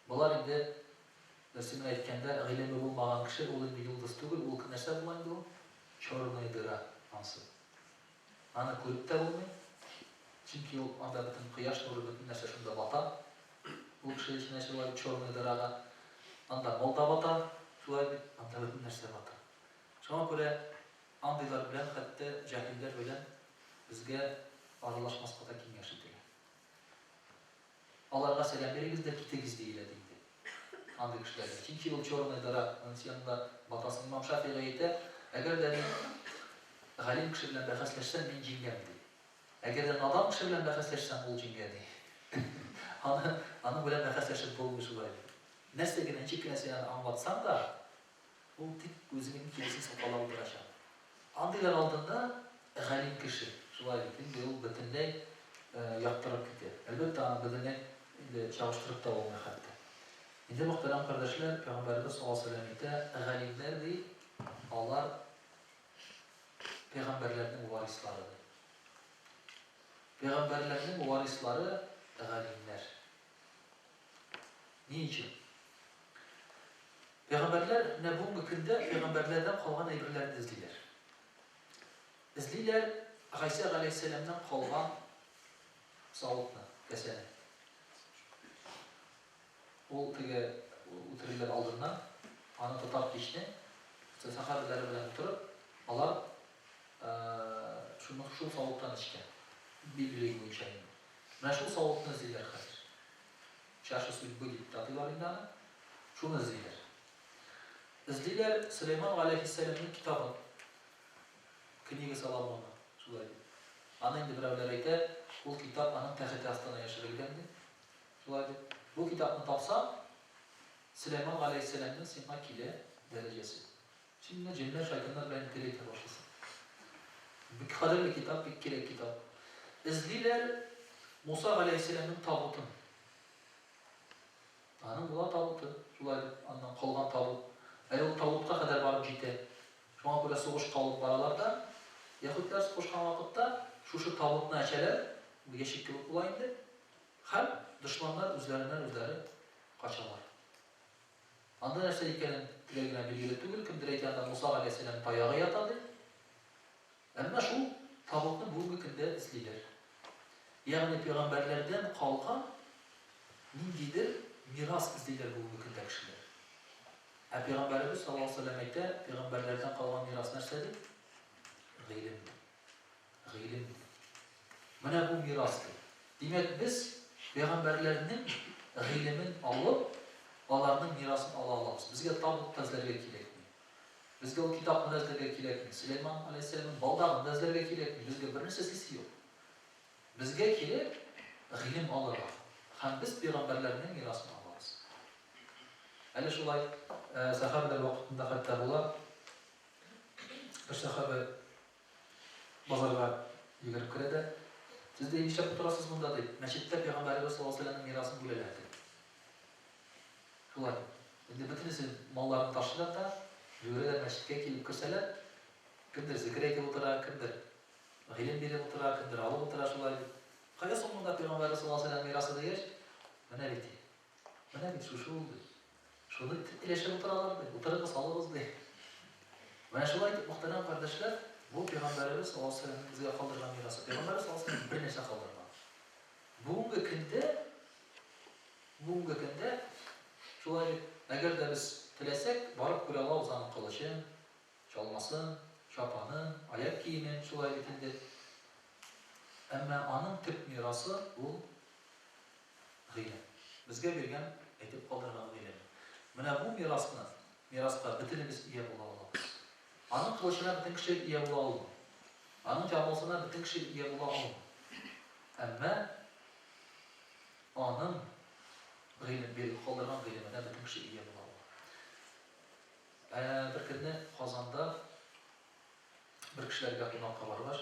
Болар инде, берсе белән әйткәндә, гыйлеме булмаган кеше, ул инде йолдыз түгел, ул нәрсә була инде ул? Черная дыра ансы. Аны күреп тә булмый, чөнки ул анда бөтен кояш нуры, бөтен нәрсә шунда бата. Ул кеше эченә шулай черная дырага. Анда мал да бата, шулай бит, анда бөтен нәрсә бата. Шуңа күрә Андыйлар белән, хәтта җаһилләр белән безгә аралашмаска да киңәш ителә. Аларга сәлам бирегез дә китегез диелә, ди инде андый кешеләргә. Чөнки ул черная дыра, аның син анда батасың. Имам Шафигый әйтә, әгәр дә мин галим кеше белән бәхәсләшсәм, мин җиңәм, ди. Әгәр дә надан кеше белән бәхәсләшсәң, ул җиңә, ди. Аны, аның белән бәхәсләшеп булмый шулай. Нәрсә генә, ничек кенә син аны аңлатсаң да, Ул тик үзенең киресен сукалап утырачак. Андыйлар алдында галим кеше, шулай бит инде, ул бөтенләй яктырып китә. Әлбәттә, аны бөтенләй инде чагыштырып та булмый хәтта. Инде, мөхтәрәм кардәшләр, Пәйгамбәребез саллаллаһу галәйһи ва сәлләм әйтә, галимнәр, ди, алар пәйгамбәрләрнең варислары, ди. Пәйгамбәрләрнең варислары, галимнәр. Ни өчен? Пәйгамбәрләр менә бүгенге көндә пәйгамбәрләрдән калган әйберләрне эзлиләр. Эзлиләр Гайсә галәйһиссәламнән калган савытны, кәсәне. Ул теге үтерелер алдыннан аны тотар кичне сәхабәләре белән утырып, алар шуны шул савыттан эчкән. Библия буенча инде. Менә шул савытны эзлиләр хәзер. Чаша судьбы дип тә атыйлар инде аны. Шуны эзлиләр. Эзлиләр Сөләйман галәйһиссәламнең китабын. Книга Соломона, шулай дип. Аны инде берәүләр әйтә, ул китап аның тәхете астына яшерелгән дип. Шулай дип. Бу китапны тапсаң, Сөләйман галәйһиссәламнең сиңа килә дәрәҗәсе. Син менә җеннәр, шайтаннар белән тел әйтә башлыйсың. Бик кадерле китап, бик кирәк китап. Эзлиләр Муса галәйһиссәламнең табутын. Аның була табуты, шулай дип, аннан калган табут. Әле ул табутка кадәр барып җитә. Шуңа күрә сугышка алып баралар да, яһүдләр сугышкан вакытта шушы табутны әчәләр, бу ящик кебек була инде, һәм дошманнар үзләреннән-үзләре качалар. Анда нәрсә икәнен төгәл генә билгеле түгел, кемдер әйтә, анда Муса галәйһиссәлам таягы ята ди. Әмма шул табутны бүгенге көндә эзлиләр. Ягъни пәйгамбәрләрдән калган ниндидер мирас эзлиләр бүгенге көндә кешеләр. Ә пәйгамбәребез саллаллаһу алейһи ва сәлләм әйтә, пәйгамбәрләрдән калган мирас нәрсә ди? Гыйлем ди. Гыйлем. Менә бу мирас ди. Димәк, без пәйгамбәрләрнең гыйлемен алып, аларның мирасын ала алабыз. Безгә табут та эзләргә кирәкми. Безгә ул китапны да эзләргә кирәкми. Сөләйман аләйһиссәламның балдагын да эзләргә кирәкми. Безгә бернәрсә эзлисе юк. Безгә кирәк гыйлем алырга. Һәм без пәйгамбәрләрнең мирасын алабыз. Әле шулай сәхабәләр вакытында хәтта була. Бер сәхабә базарга йөгереп керә дә, Сез дә нишләп утырасыз монда, ди. Мәчеттә пәйгамбәребез саллаллаһу алейһи вәсәлләмнең мирасын бүләләр, ди. Шулай. Инде бөтенесе малларын ташлыйлар да, йөгерәләр мәчеткә килеп керсәләр, кемдер зикер әйтеп утыра, кемдер гыйлем биреп утыра, кемдер алып утыра шулай дип. Кая соң монда пәйгамбәребез саллаллаһу алейһи вәсәлләм мирасы дигәч, менә бит, менә бит шушы ул ди. Шуны өләшеп утыралар ди. Утырыгыз, алыгыз ди. Менә шулай итеп, мөхтәрәм кардәшләр, бу пәйгамбәребез саллаллаһу алейһи вәсәлләмнең безгә калдырган мирасы. Пәйгамбәребез саллаллаһу алейһи вәсәлләм бер нәрсә калдырмады. Бүгенге көндә бүгенге көндә шулай бит, әгәр дә без теләсәк, барып күрә алабыз аның кылычын, чалмасын, чапанын, аяк киемен, шулай бит инде. Әмма аның төп мирасы ул гыйлем. Безгә биргән, әйтеп калдырган гыйлем. Менә бу мирасны, мираска бөтенебез ия була алабыз. Аның кылычына бөтен кеше ия була алмый. Аның чалмасына бөтен кеше ия була алмый. Әмма аның гыйлем, биреп калдырган гыйлеменә бөтен кеше ия була ала. Ә бер көнне Казанда бер кешеләргә кунакка баргач,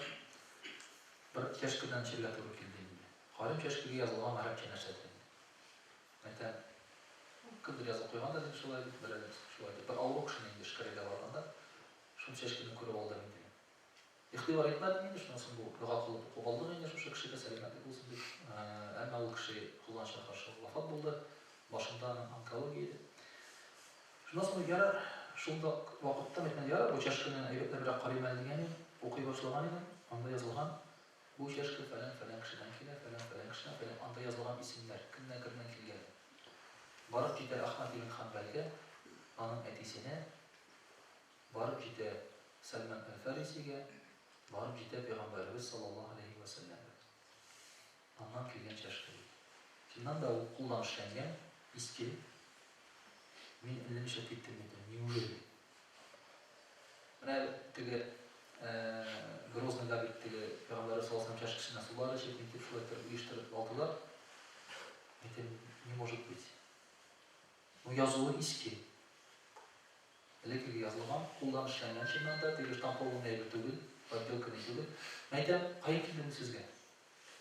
бер чәшкедән эчәргә туры килде инде. Карыйм, чәшкегә язылган гарәпчә нәрсәдер инде. Әйтәм, кемдер язып куйгандыр инде шулай дип, берәр шулай дип. Бер авыру кешене инде өшкерергә барганда, шул чәшкене күреп алдым инде. Игътибар итмәдем инде, шуннан соң бу дога кылып укып алдык инде шушы кешегә сәламәтлек булсын дип. Әмма ул кеше кызганычка каршы вафат булды. Башында аның онкология иде. Шуннан соң ярар, шул да вакытта мин ярар, бу чәшкене әйбәтләбрәк карыйм әле дигән идем, укый башлаган идем, анда язылган, бу чәшке фәлән-фәлән кешедән килә, фәлән-фәлән кешедән, фәлән, анда язылган исемнәр, кемнән-кемнән килгәне. Барып җитә Әхмәт ибн Хәнбәлгә, аның әтисенә, барып җитә Сәлман әл-Фарисигә, барып җитә пәйгамбәребез саллаллаһу алейһи вә сәлләмгә. Аннан килгән чәшке бит. Чыннан да ул кулдан эшләнгән, иске. Мин әллә нишләп киттем бит, неужели? Менә теге Грозныйда бит теге пәйгамбәребез саллаллаһу алейһи вә сәлләм чәшкесенә сулар эчеп, нитеп шулай итеп оештырып алдылар. Әйтәм, не может быть. Ну язуы иске. Элеккеге язылган, кулдан эшләнгән чыннан да, теге штампованный әйбер түгел, подделканый түгел. Мин әйтәм, каян килде бу сезгә?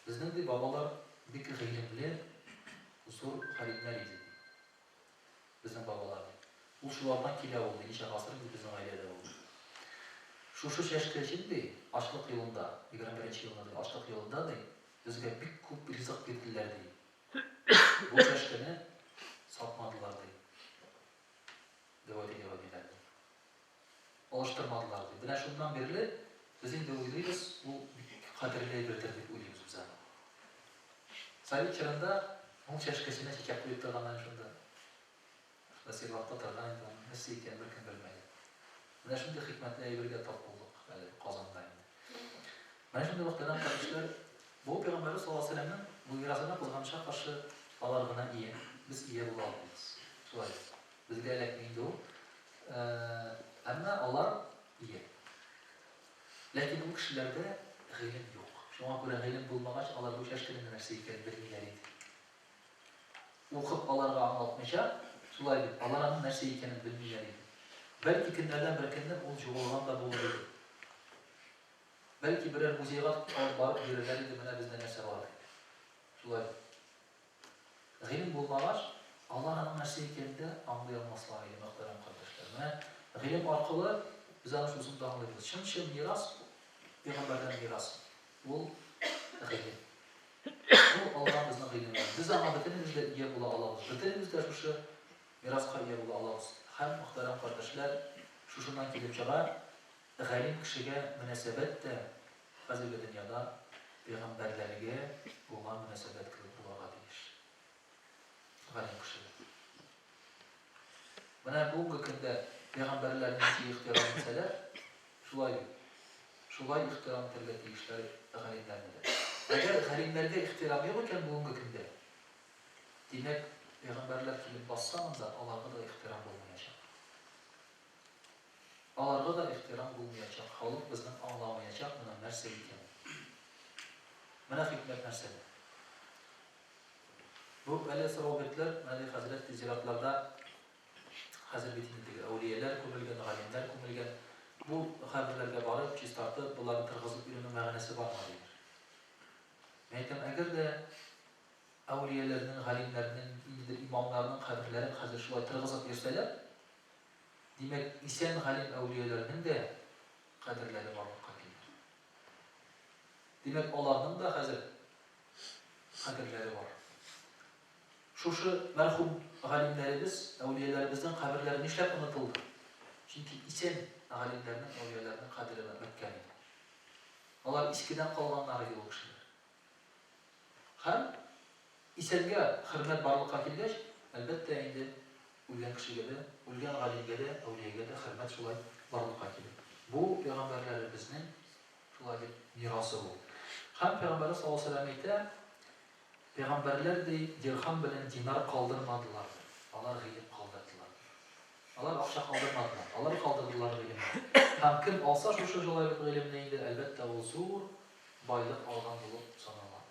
Безнең, ди, бабалар бик гыйлемле, зур галимнәр иде, ди. Безнең бабалар, ди. Ул шулардан килә ул, ди, ничә гасыр инде безнең гаиләдә ул, ди. Шушы чәшке өчен, ди, ачлык елында, 21 елында, ди, ачлык елында, ди, безгә бик күп ризык бирделәр, ди. Бу чәшкене сатмадылар, ди. Дәү әти дәү әниләрне. Алыштырмадылар, ди. Менә шуннан бирле без инде уйлыйбыз, ул бик кадерле әйбердер дип уйлыйбыз без аны. Совет чорында ул чәшкәсенә чәчәк куеп торганнар шунда. Шунда сервантта торган инде аның нәрсә икәнен беркем белмәде. Менә шундый хикмәтле әйбергә тап булдык әле Казанда инде. Менә шундый мөхтәрәм кардәшләр, бу пәйгамбәрбез саллаллаһу алейһи вәсәлләмнең бу мирасына кызганычка каршы алар гына ия, без ия була алмыйбыз. Шулай бит. Безгә эләкми инде ул. Әмма алар ия. Ләкин ул кешеләрдә гыйлем юк. Шуңа күрә гыйлем булмагач, алар бу чәшкенең нәрсә икәнен белмиләр иде. Укып аларга аңлатмыйча, шулай бит, алар аның нәрсә икәнен белмиләр иде. Бәлки көннәрдән бер көнне ул югалган да булыр иде. Бәлки берәр музейга алып барып бирерләр иде, менә бездә нәрсә бар дип. Шулай бит. Гыйлем булмагач, алар аның нәрсә икәнен дә аңлый алмаслар иде, мөхтәрәм кардәшләр. Менә гыйлем аркылы без аны шунысын да аңлыйбыз. Чын-чын мирас, пәйгамбәрдән мирас, ул гыйлем. Ул алган безнең гыйлемебез. Без аңа бөтенебез дә ия була алабыз. Бөтенебез дә шушы мираска ия була алабыз. Һәм, мөхтәрәм кардәшләр, шушыннан килеп чыга, галим кешегә мөнәсәбәт тә Хәзерге дөньяда пәйгамбәрләргә булган мөнәсәбәт кебек булырга тиеш. Галим кешегә. Менә бүгенге көндә пәйгамбәрләрне ничек ихтирам итсәләр, шулай бит. Шулай ихтирам итәргә тиешләр галимнәрне дә. Әгәр галимнәргә ихтирам юк икән бүгенге көндә, димәк, пәйгамбәрләр килеп басса монда, аларга да ихтирам булмаячак. Аларга да ихтирам булмаячак, халык безнең аңламаячак моның нәрсә икәнен. Менә хикмәт нәрсәдә. Бу әле сорау бирделәр, әле хәзрәт зиратларда хәзер бит инде теге әүлияләр күмелгән, галимнәр күмелгән. Бу каберләргә барып, чистартып, боларны торгызып йөрүнең мәгънәсе бармы диләр. Мин әйтәм, әгәр дә әүлияләрнең, галимнәрнең, ниндидер имамнарның каберләрен хәзер шулай торгызып йөрсәләр, димәк, исән галим-әүлияләрнең дә кадерләре барлыкка килер. Димәк, аларның да хәзер каберләре бар. Шушы мәрхүм галимнәребез, әүлияләребезнең каберләре нишләп онытылды? Чөнки исән галимнәрнең, әүлияләрнең кадере беткән иде. Алар искедән калганнар иде ул кешеләр. Һәм исәнгә хөрмәт барлыкка килгәч, әлбәттә инде, үлгән кешегә дә, үлгән галимгә дә, әүлиягә дә хөрмәт шулай барлыкка килә. Бу пәйгамбәрләребезнең шулай дип мирасы ул. Һәм пәйгамбәребез саллаллаһу алейһи ва сәлләм әйтә, Пәйгамбәрләр, ди, дирхам белән динар калдырмадылар, алар гыйлем калдырдылар. Алар акча калдырмадылар, алар калдырдылар гыйлемне. Һәм кем алса шушы шулай бит гыйлемне инде, әлбәттә, ул зур байлык алган булып санала.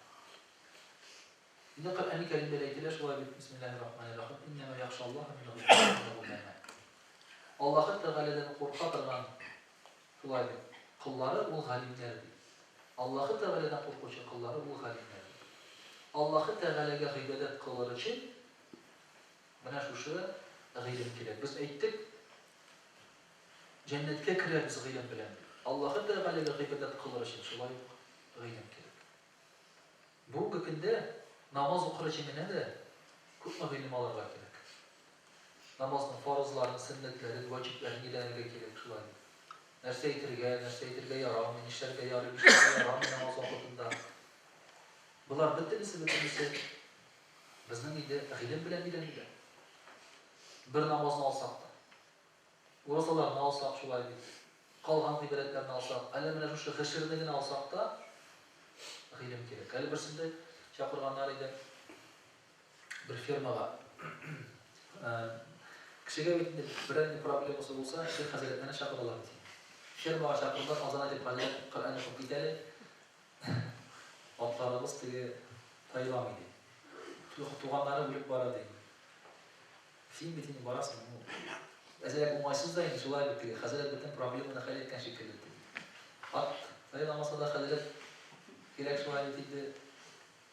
Инде Коръәни Кәримдә дә әйтелә шулай бит, Бисмиллаһир рахманир рахим, Иннәмә яхшаллаһа мин гыйбадихи уляма. Аллаһы Тәгаләдән курка торган шулай бит, коллары ул галимнәр ди. Аллаһы Тәгаләдән куркучы коллары ул галимнәр ди. Аллаһы Тәгаләгә гыйбадәт кылыр өчен менә шушы гыйлем кирәк. Без әйттек, җәннәткә керәбез гыйлем белән дип. Аллаһы Тәгаләгә гыйбадәт кылыр өчен шулай ук гыйлем кирәк. Бүгенге көндә намаз укыр өчен генә дә күпме гыйлем алырга кирәк. Намазның фарызларын, сөннәтләрен, ваҗибләрен өйрәнергә кирәк, шулай бит. Нәрсә әйтергә, нәрсә әйтергә ярамый, нишләргә ярый, нишләргә ярамый намаз вакытында. Болар бөтенесе, бөтенесе безнең инде гыйлем белән өйрәнелә. Бер намазны алсак та. Уразаларны алсак, шулай бит. Калган гыйбадәтләрне алсак, әле менә шушы гошерне генә алсак та, гыйлем кирәк. Әле берсендә чакырганнар иде бер фермага. Кешегә бит инде берәр инде проблемасы булса, шейх хәзрәтләрне чакыралар бит. Фермага чакырдылар, азан әйтеп, хәзрәт Коръән укып кит әле. Атларыбыз теге тайламый ди. Туганнары үлеп бара ди. Син бит инде барасың, ну, әзрәк уңайсыз да инде, шулай бит теге, хәзрәт бөтен проблеманы хәл иткән шикелле теге. Ат сайламаса да хәзрәт кирәк шулай бит инде.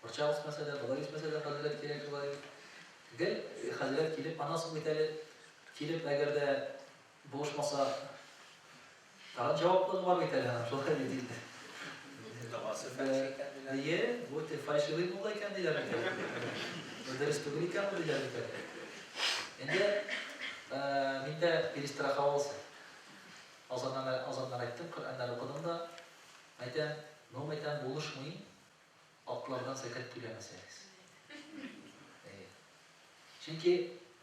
Борчак үсмәсә дә, бодай үсмәсә дә хәзрәт кирәк шулай бит. Гел хәзрәт килеп, аннан соң бит әле килеп, әгәр дә булышмаса, Тагын җаваплылыгы бар бит әле аның, шулай бит инде. Догасы фальши икән диләр. Әйе, бу те фальшивый мулла икән диләр бит әле. Бу дөрес түгел икән бу диләр бит әле. Инде мин дә перестраховался. Азаннан азаннан әйттем, Коръәннәр укыдым да, әйтәм, ну, әйтәм, булышмый, атлардан зәкят түләмәсәгез. Әйе. Чөнки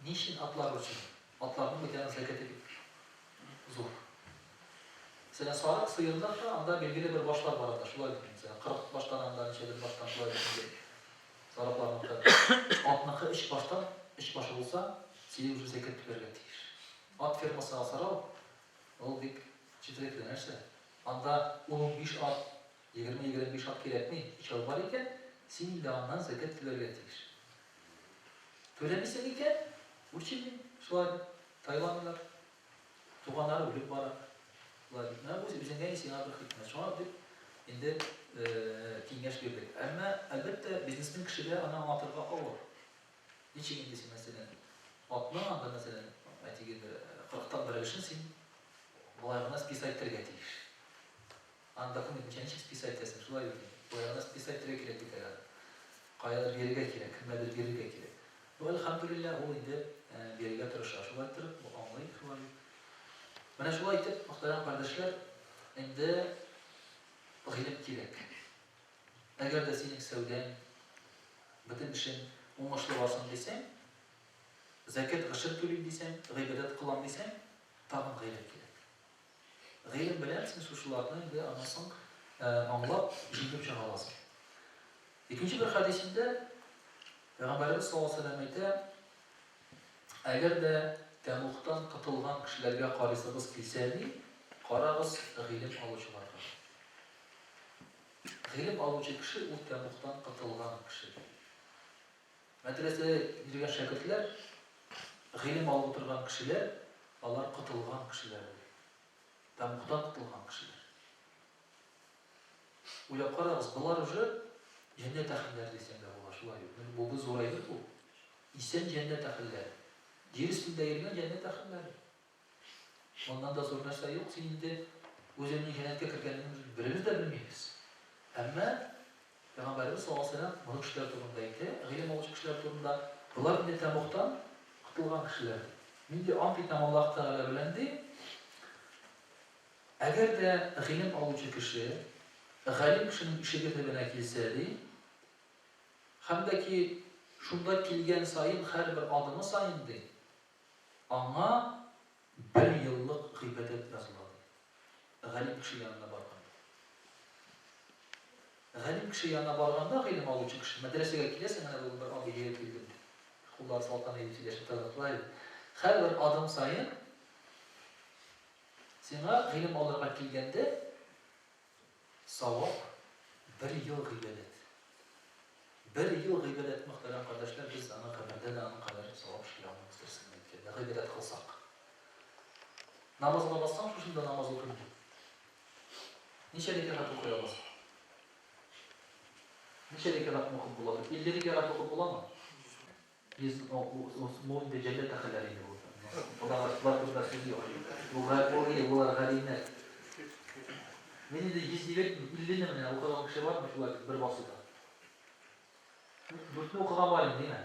ни өчен атлар өчен? Атларның бит аның зәкяте бик зур. Мәсәлән, сарык, сыерныкы анда билгеле бер башлар бар анда, шулай бит, мәсәлән, 40 баштан анда ничәдер баштан шулай бит инде. Сарыкларныкы. Атныкы өч баштан, өч башы булса, синең уже зәкят түләргә тиеш. Ат фермасы асрау, ул бик четерекле нәрсә. Анда ун-унбиш ат, егерме-егерме биш ат кирәкми, өчәү бар икән, син инде аннан зәкят түләргә тиеш. Түләмисең икән, үрчеми, шулай бит, тайламыйлар. Туганнары үлеп бара. Шулай бит. Менә үз үзеңә сиңа бер хикмәт. Шуңа дип инде киңәш бирдек. Әмма, әлбәттә, бизнесмен кешегә аны аңлатырга авыр. Ничек инде син, мәсәлән, атның анда, мәсәлән, әйтик инде, кырыктан бер өлешен син болай гына списать итәргә тиеш. Аны документ ничә ничек списать итәсең, шулай бит инде. Болай гына списать итәргә кирәк бит әле аны. Каядыр бирергә кирәк, кемгәдер бирергә кирәк. Ну, әлхәмдүлилләһ, ул инде бирергә тырыша. Шулай иттереп, ул аңлый, шулай бит. Менә шулай итеп, мөхтәрәм кардәшләр, инде гыйлем кирәк. Әгәр дә синең сәүдәң, бөтен эшең уңышлы барсын дисәң, зәкят, гошер түлим дисәң, гыйбадәт кылам дисәң, тагын гыйлем кирәк. Гыйлем белән син шушыларны инде аннан соң аңлап, җиңеп чыга аласың. Икенче бер хәдисендә Пәйгамбәребез саллаллаһу алейһи ва сәлләм әйтә, Әгәр дә тәмугтан котылган кешеләргә карыйсыгыз килсә, ди, карагыз гыйлем алучыларга. Гыйлем алучы кеше ул тәмугтан котылган кеше, ди. Мәдрәсәдә йөргән шәкертләр, гыйлем алып утырган кешеләр, алар котылган кешеләр ди. Тәмугтан котылган кешеләр. Уйлап карагыз, болар уже җәннәт әһелләре дисәң дә була, шулай бит. Бу бу зур әйбер бу. Исән җәннәт әһелләре. Җир өстендә йөргән җәннәт әһелләре. Моннан да зур нәрсә юк, син инде үзеңнең җәннәткә кергәнеңне беребез дә белмибез. Әмма Пәйгамбәребез саллаллаһу алейһи ва сәлләм моны кешеләр турында әйтә, гыйлем алучы кешеләр турында. Болар инде тәмугтан котылган кешеләр. Мин ди ант итәм Аллаһ Тәгалә белән ди, әгәр дә гыйлем алучы кеше галим кешенең ишеге төбенә килсә ди, һәм дә ки шунда килгән саен һәрбер адымы саен ди, аңа бер еллык гыйбадәт языла ди. Галим кеше янына барганда. Галим кеше янына барганда, гыйлем алучы кеше, мәдрәсәгә киләсең, әнә бүген бер абый җәяү килдем дип. Куллары салкын иде, сөйләшеп тордык, шулай бит. Һәрбер адым саен сиңа гыйлем алырга килгәндә савап бер ел гыйбадәт. Бер ел гыйбадәт, мөхтәрәм кардәшләр, без аны кабердә дә аның кадәр савап эшли алмыйбыз, дөресен әйткәндә, гыйбадәт кылсак. Намазга бассаң, шушында намаз укыйм дип. Ничә рәкәгать укый аласың? Ничә рәкәгать укып була? 50 рәкәгать укып буламы? 100, бу инде җәннәт әһелләре инде бу. Болар болар турында сүз юк. Бу болар галимнәр. Мин инде 100 дип әйтмим, 50 не менә укыган кеше бармы шулай бер басуда? Дүртне укыган бар инде, димә.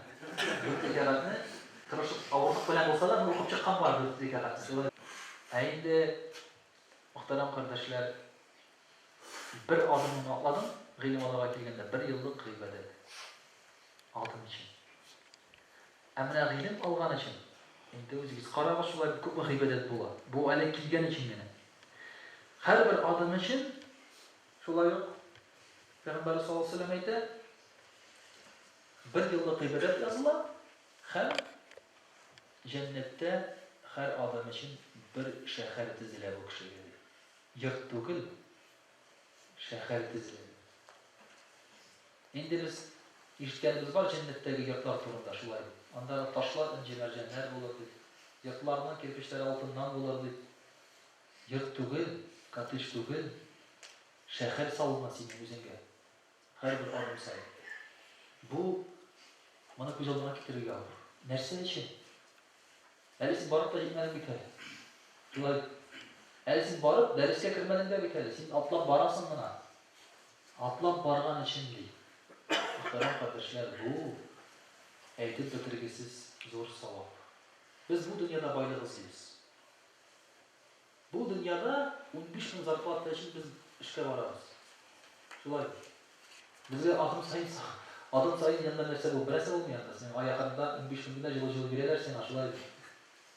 Дүрт рәкәгатьне тырышып, авырлык белән булса да, укып чыккан бар дүрт рәкәгатьне. Шулай. Ә инде, мөхтәрәм кардәшләр, бер адымыңны атладың, гыйлем алырга килгәндә, бер еллык гыйбадәт. Адым өчен. Ә менә гыйлем алган өчен, инде үзегез карагыз, шулай күпме гыйбадәт була. Бу әле килгән өчен генә. Һәрбер адым өчен Шулай ук Пәйгамбәрбез саллаллаһу алейһи ва сәлләм әйтә, бер еллык гыйбадәт языла һәм җәннәттә һәр адым өчен бер шәһәр төзелә бу кешегә ди. Йорт түгел, шәһәр төзелә. Инде без ишеткәнебез бар җәннәттәге йортлар турында, шулай бит. Андагы ташлар энҗе-мәрҗәннәр булыр дип, йортларның кирпечләре алтыннан булыр дип. Йорт түгел, коттедж түгел, шәһәр салына синең үзеңгә. Һәрбер адым саен. Бу, моны күз алдыңа китерергә авыр. Нәрсә өчен? Әле син барып та җитмәдең бит әле. Шулай бит. Әле син барып, дәрескә кермәдең дә бит әле. Син атлап барасың гына. Атлап барган өчен ди. Мөхтәрәм кардәшләр, бу әйтеп бетергесез зур савап. Без бу дөньяда байлык эзлибез. Бу дөньяда 15 мең зарплата өчен без эшкә барабыз. Шулай бит. Безгә адым саен адым саен янда нәрсә булып, берәрсе булмый анда. Синең ай ахырында 15 мең генә җылы-җылы бирәләр сиңа, шулай бит.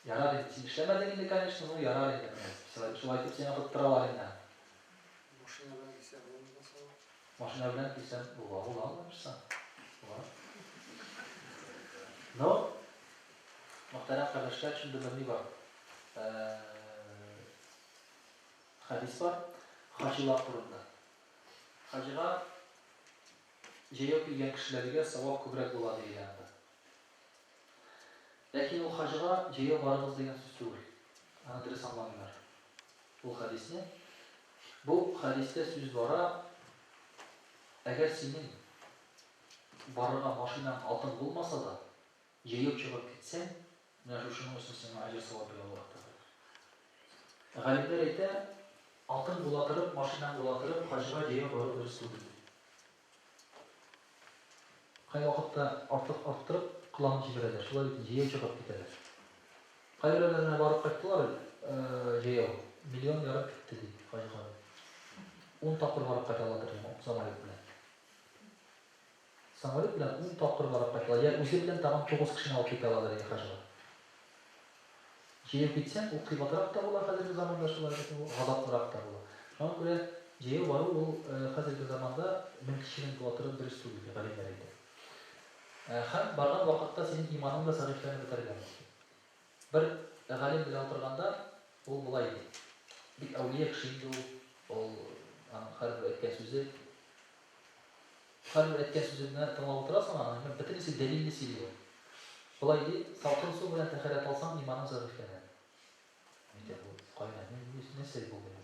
Ярар инде, син эшләмәдең инде, конечно, ну ярар инде менә. Шулай, шулай итеп сиңа тоттыралар инде. Машина белән килсәң булмыймы соң? Машина белән килсәң була, була, алайса. Була. Но, мөхтәрәм кардәшләр, шундый бер ни бар. Хәдис бар, хаҗилар турында. Хаҗига җәяү килгән кешеләргә савап күбрәк була диелә анда. Ләкин ул хаҗга җәяү барыгыз дигән сүз түгел. Аны дөрес аңламыйлар. Ул хәдисне. Бу хәдистә сүз бара, әгәр синең барырга машинаң, атың булмаса да, җәяү чыгып китсәң, менә шушының өчен сиңа әҗер-савап бирә Аллаһ Тәгалә. Галимнәр әйтә, атың була торып, машинаң була торып, хаҗга җәяү бару дөрес түгел, ди. Кайвакытта артык арттырып кыланып җибәрәләр, шулай бит, җәяү чыгып китәләр. Кайберәүләр менә барып кайттылар җәяү, миллион ярым китте, ди, хаҗга. Ун тапкыр барып кайта аладыр, самолет белән. Самолет белән ун тапкыр барып кайтыла, йә үзе белән тагын тугыз кешене алып китә аладыр иде хаҗга. Җәяү китсәң, ул кыйбатрак та була хәзерге заманда шулай бит ул, газаплырак та була. Шуңа күрә җәяү бару ул хәзерге заманда мөмкинчелең була торып дөрес түгел, дип галимнәр әйтә. Һәм барган вакытта синең иманың да зәгыйфьләнеп бетәргә мөмкин. Бер галим белән утырганда, ул болай ди, бик әүлия кеше инде ул, ул аның һәрбер әйткән сүзе. Һәрбер әйткән сүземне тыңлап утырасың аны, менә бөтенесе дәлилле сөйли ул. Болай ди, салкын су белән тәһарәт алсаң, иманың зәгыйфьләнә. Әйтә, бу кайда, нәрсә булды бу?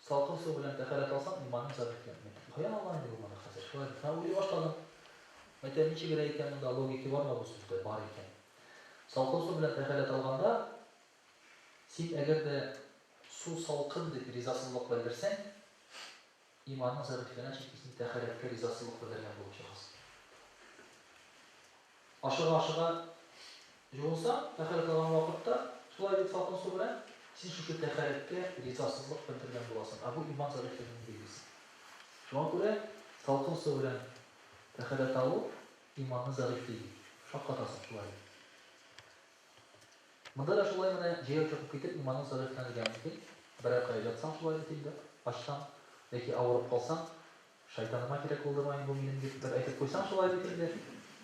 Салкын су белән тәһарәт алсаң, иманың зәгыйфьләнә. Каян алган инде бу моны хәзер? Шулай дип, мин уйлый башладым. Әйтә, ничегрәк икән монда логика бармы бу сүздә? Бар икән. Салкын су белән тәһарәт алганда, син әгәр дә су салкын дип ризасызлык белдерсәң, иманың зәгыйфьләнә, чөнки син тәһарәткә ризасызлык белдергән булып чыгасың. Ашыга-ашыга җуынсаң, тәһарәт алган вакытта, шулай бит салкын су белән, син шушы тәһарәткә ризасызлык белдергән буласың. Ә бу иман зәгыйфьлегенең билгесе. Шуңа күрә салкын су белән тәһарәт алу иманны зәгыйфьли ди. Шаккатасың шулай дип. Монда да шулай менә җәяү чыгып китеп иманың зәгыйфьләнергә мөмкин. Берәр кая ятсаң шулай бит инде, ачсаң яки авырып калсаң, Шайтаныма кирәк булдымы бу минем дип бер әйтеп куйсаң шулай бит инде.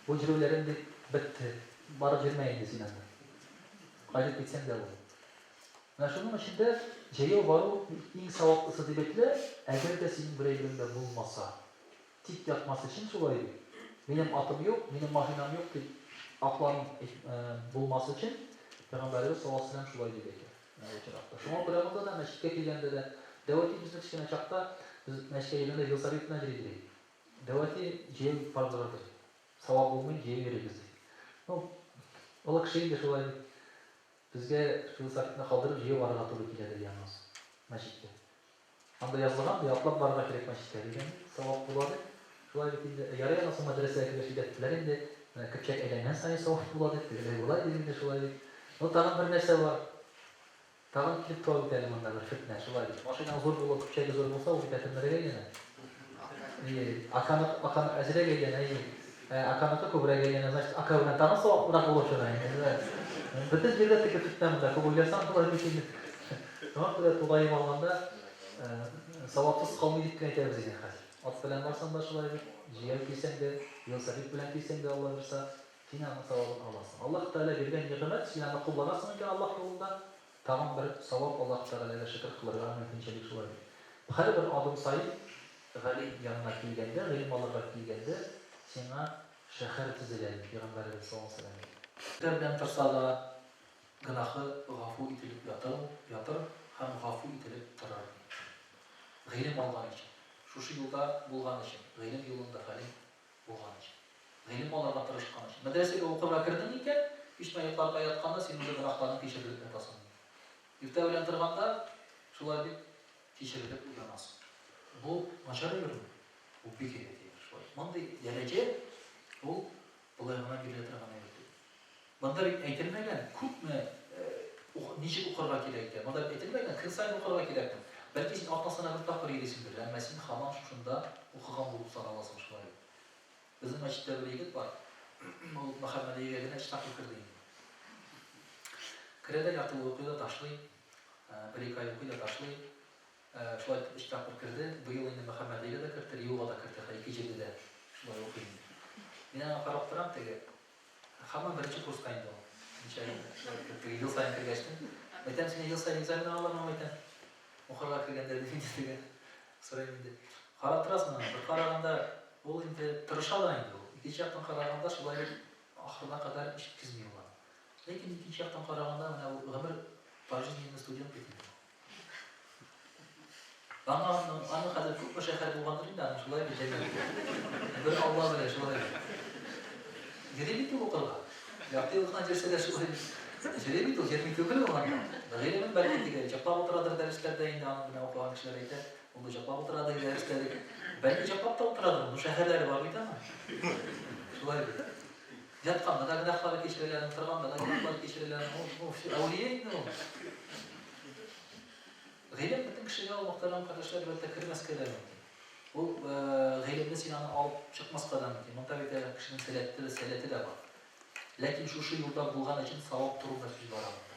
Бу җөрүләрем дип бетте. Барып җөрмә инде син анда. Кайтып китсәң дә була. Менә шуның өчен дә җәяү бару иң саваплысы дип әйтелә, әгәр дә синең бер әйберең дә булмаса. Тик ятмас өчен шулай бит. Минем атым юк, минем машинам юк дип аклану булмас өчен Пәйгамбәребез саллаллаһу алейһи ва сәлләм шулай дип әйтә. Менә бу очракта. Шуңа күрә монда да мәчеткә килгәндә дә, дәү әти безне кечкенә чакта, без мәчеткә йөргәндә велосипед белән йөри иде. Дәү әти җәяү бардырыр ди. Савап булмый, җәяү йөрегез ди. Ну, олы кеше инде шулай дип, безгә велосипедны калдырып җәяү барырга туры килә ди аннан соң мәчеткә. Анда язылган, ди, атлап барырга кирәк мәчеткә, дигән, савап була, дип. Шулай бит инде. Ярый аннан соң мәдрәсәгә кергәч өйрәттеләр инде, менә көпчәк әйләнгән саен савап була, дип, тегеләй болай дип инде шулай бит. Ну, тагын бер нәрсә бар. Тагын килеп туа бит әле монда бер фетнә, шулай бит. Машинаң зур булып, көпчәге зур булса, ул бит әкренрәк әйләнә. Әйе, Аканы, Аканы әзрәк әйләнә, әйе. Ә Аканыкы күбрәк әйләнә, значит, Ака белән тагын саваплырак булып чыга инде. Бөтен җирдә теге фетнә монда, күп уйласаң, шулай бит инде. Шуңа күрә тулаем алганда, савапсыз калмый дип кенә әйтәбез инде хәзер. Ат белән барсаң да шулай бит, җәяү килсәң дә, велосипед белән килсәң дә, Алла бирса, син аның савабын аласың. Аллаһ Тәгалә биргән нигъмәт, син аны кулланасың икән Аллаһ юлында, тагын бер савап Аллаһ Тәгаләгә шөкер кылырга мөмкинчелек шулай бит. Һәрбер адым саен галим янына килгәндә, гыйлем алырга килгәндә, сиңа шәһәр төзелә, ди Пәйгамбәребез саллаллаһу галәйһи ва сәлләм. Иртә белән торса да, гөнаһы гафу ителеп ятыр, ятыр һәм гафу ителеп торыр, ди. Гыйлем алган өчен, шушы юлда булган өчен, гыйлем юлында галим булган өчен, гыйлем алырга тырышкан өчен. Мәдрәсәгә укырга кердең икән, кич белән йокларга ятканда син уже гөнаһларың кичерелеп ятасың. Иртә белән торганда, шулай дип, кичерелеп уянасың. Бу начар әйберме? Бу бик әйбәт әйбер. Шулай. Мондый дәрәҗә ул болай гына бирелә торган әйбер түгел. Монда бит әйтелмәгән, күпме, ничек укырга кирәк икән. Монда бит әйтелмәгән, көн саен укырга кирәкме. Бәлки син атнасына бер тапкыр йөрисеңдер, әмма син һаман шушында укыган булып саналасың, шулай бит. Безнең мәчеттә бер егет бар, ул Мөхәммәдиягә генә өч тапкыр керде инде. Керә дә ярты ел укый да ташлый, бер-ике ай укый да ташлый. Шулай итеп өч тапкыр керде. Быел инде Мөхәммәдиягә дә кертте, РИУга да кертте, хәзер ике җирдә дә шулай укый инде. Мин аңа карап торам, теге Һаман беренче курска инде ул. Ничә ел шулай итеп теге ел саен кергәчтен. Әйтәм, сине ел саен экзамен алалармы, әйтәм. Укырга кергәндә дим инде теге. Сорыйм инде. Карап торасың аны, бер караганда ул инде тырыша да инде ул. Икенче яктан караганда шулай ук ахырына кадәр җиткезми ул аны. Ләкин икенче яктан караганда менә ул гомер пожизненный студент бит инде. Аңа аның, аның хәзер күпме шәһәр булгандыр инде, аның шулай бит әйе. Бер Алла белә, шулай бит. Йөри бит ул укырга. Ярты ел гына йөрсә дә шулай бит. Йөри бит ул, йөрми түгел ул анда. Гыйлемен бәлки теге җоклап утырадыр дәресләрдә инде, аның белән укыган кешеләр әйтә, ул да җоклап утыра ди дәрестә дип. Бәлки җоклап та утырадыр, ну шәһәрләре бар бит аның. Шулай бит. Ятканда да гөнаһлары кичерелә, торганда да гөнаһлары кичерелә. Ул, ул, әүлия инде ул. Гыйлем бөтен кешегә ул, мөхтәрәм кардәшләр, әлбәттә, кермәскә дә мөмкин. Ул гыйлемне син аны алып чыкмаска да мөмкин. Монда бит әле кешенең сәләте, сәләте дә бар. Ләкин шушы юлда булган өчен савап турында сүз бара монда.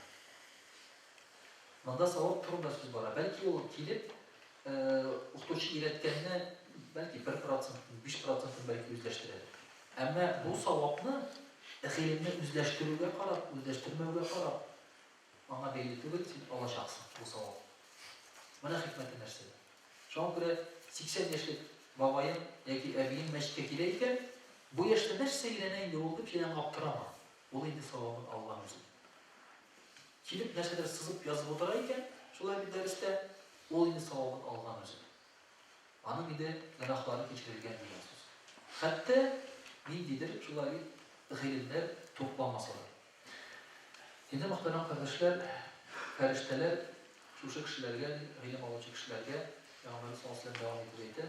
Монда савап турында сүз бара. Бәлки ул килеп, укытучы өйрәткәнне бәлки бер процентын, биш процентын бәлки үзләштерәдер. Әмма бу савапны гыйлемне үзләштерүгә карап, үзләштермәүгә карап, Аңа бәйле түгел, син алачаксың бу савапны. Менә хикмәте нәрсәдә. Шуңа күрә 80 яшьлек бабаең яки әбиең мәчеткә килә икән, бу яшьтә нәрсә өйрәнә инде ул дип синнән аптырама. Ул инде савабын алган үзе. Килеп нәрсәдер сызып язып утыра икән, шулай бит дәрестә, ул инде савабын алган үзе. Аның инде гөнаһлары кичерелгән дигән сүз. Хәтта ниндидер шулай бит гыйлемнәр тупламаса да. Инде, мөхтәрәм кардәшләр, фәрештәләр шушы кешеләргә, гыйлем алучы кешеләргә, Пәйгамбәребез саллаллаһу галәйһи ва сәлләм дәвам итеп әйтә,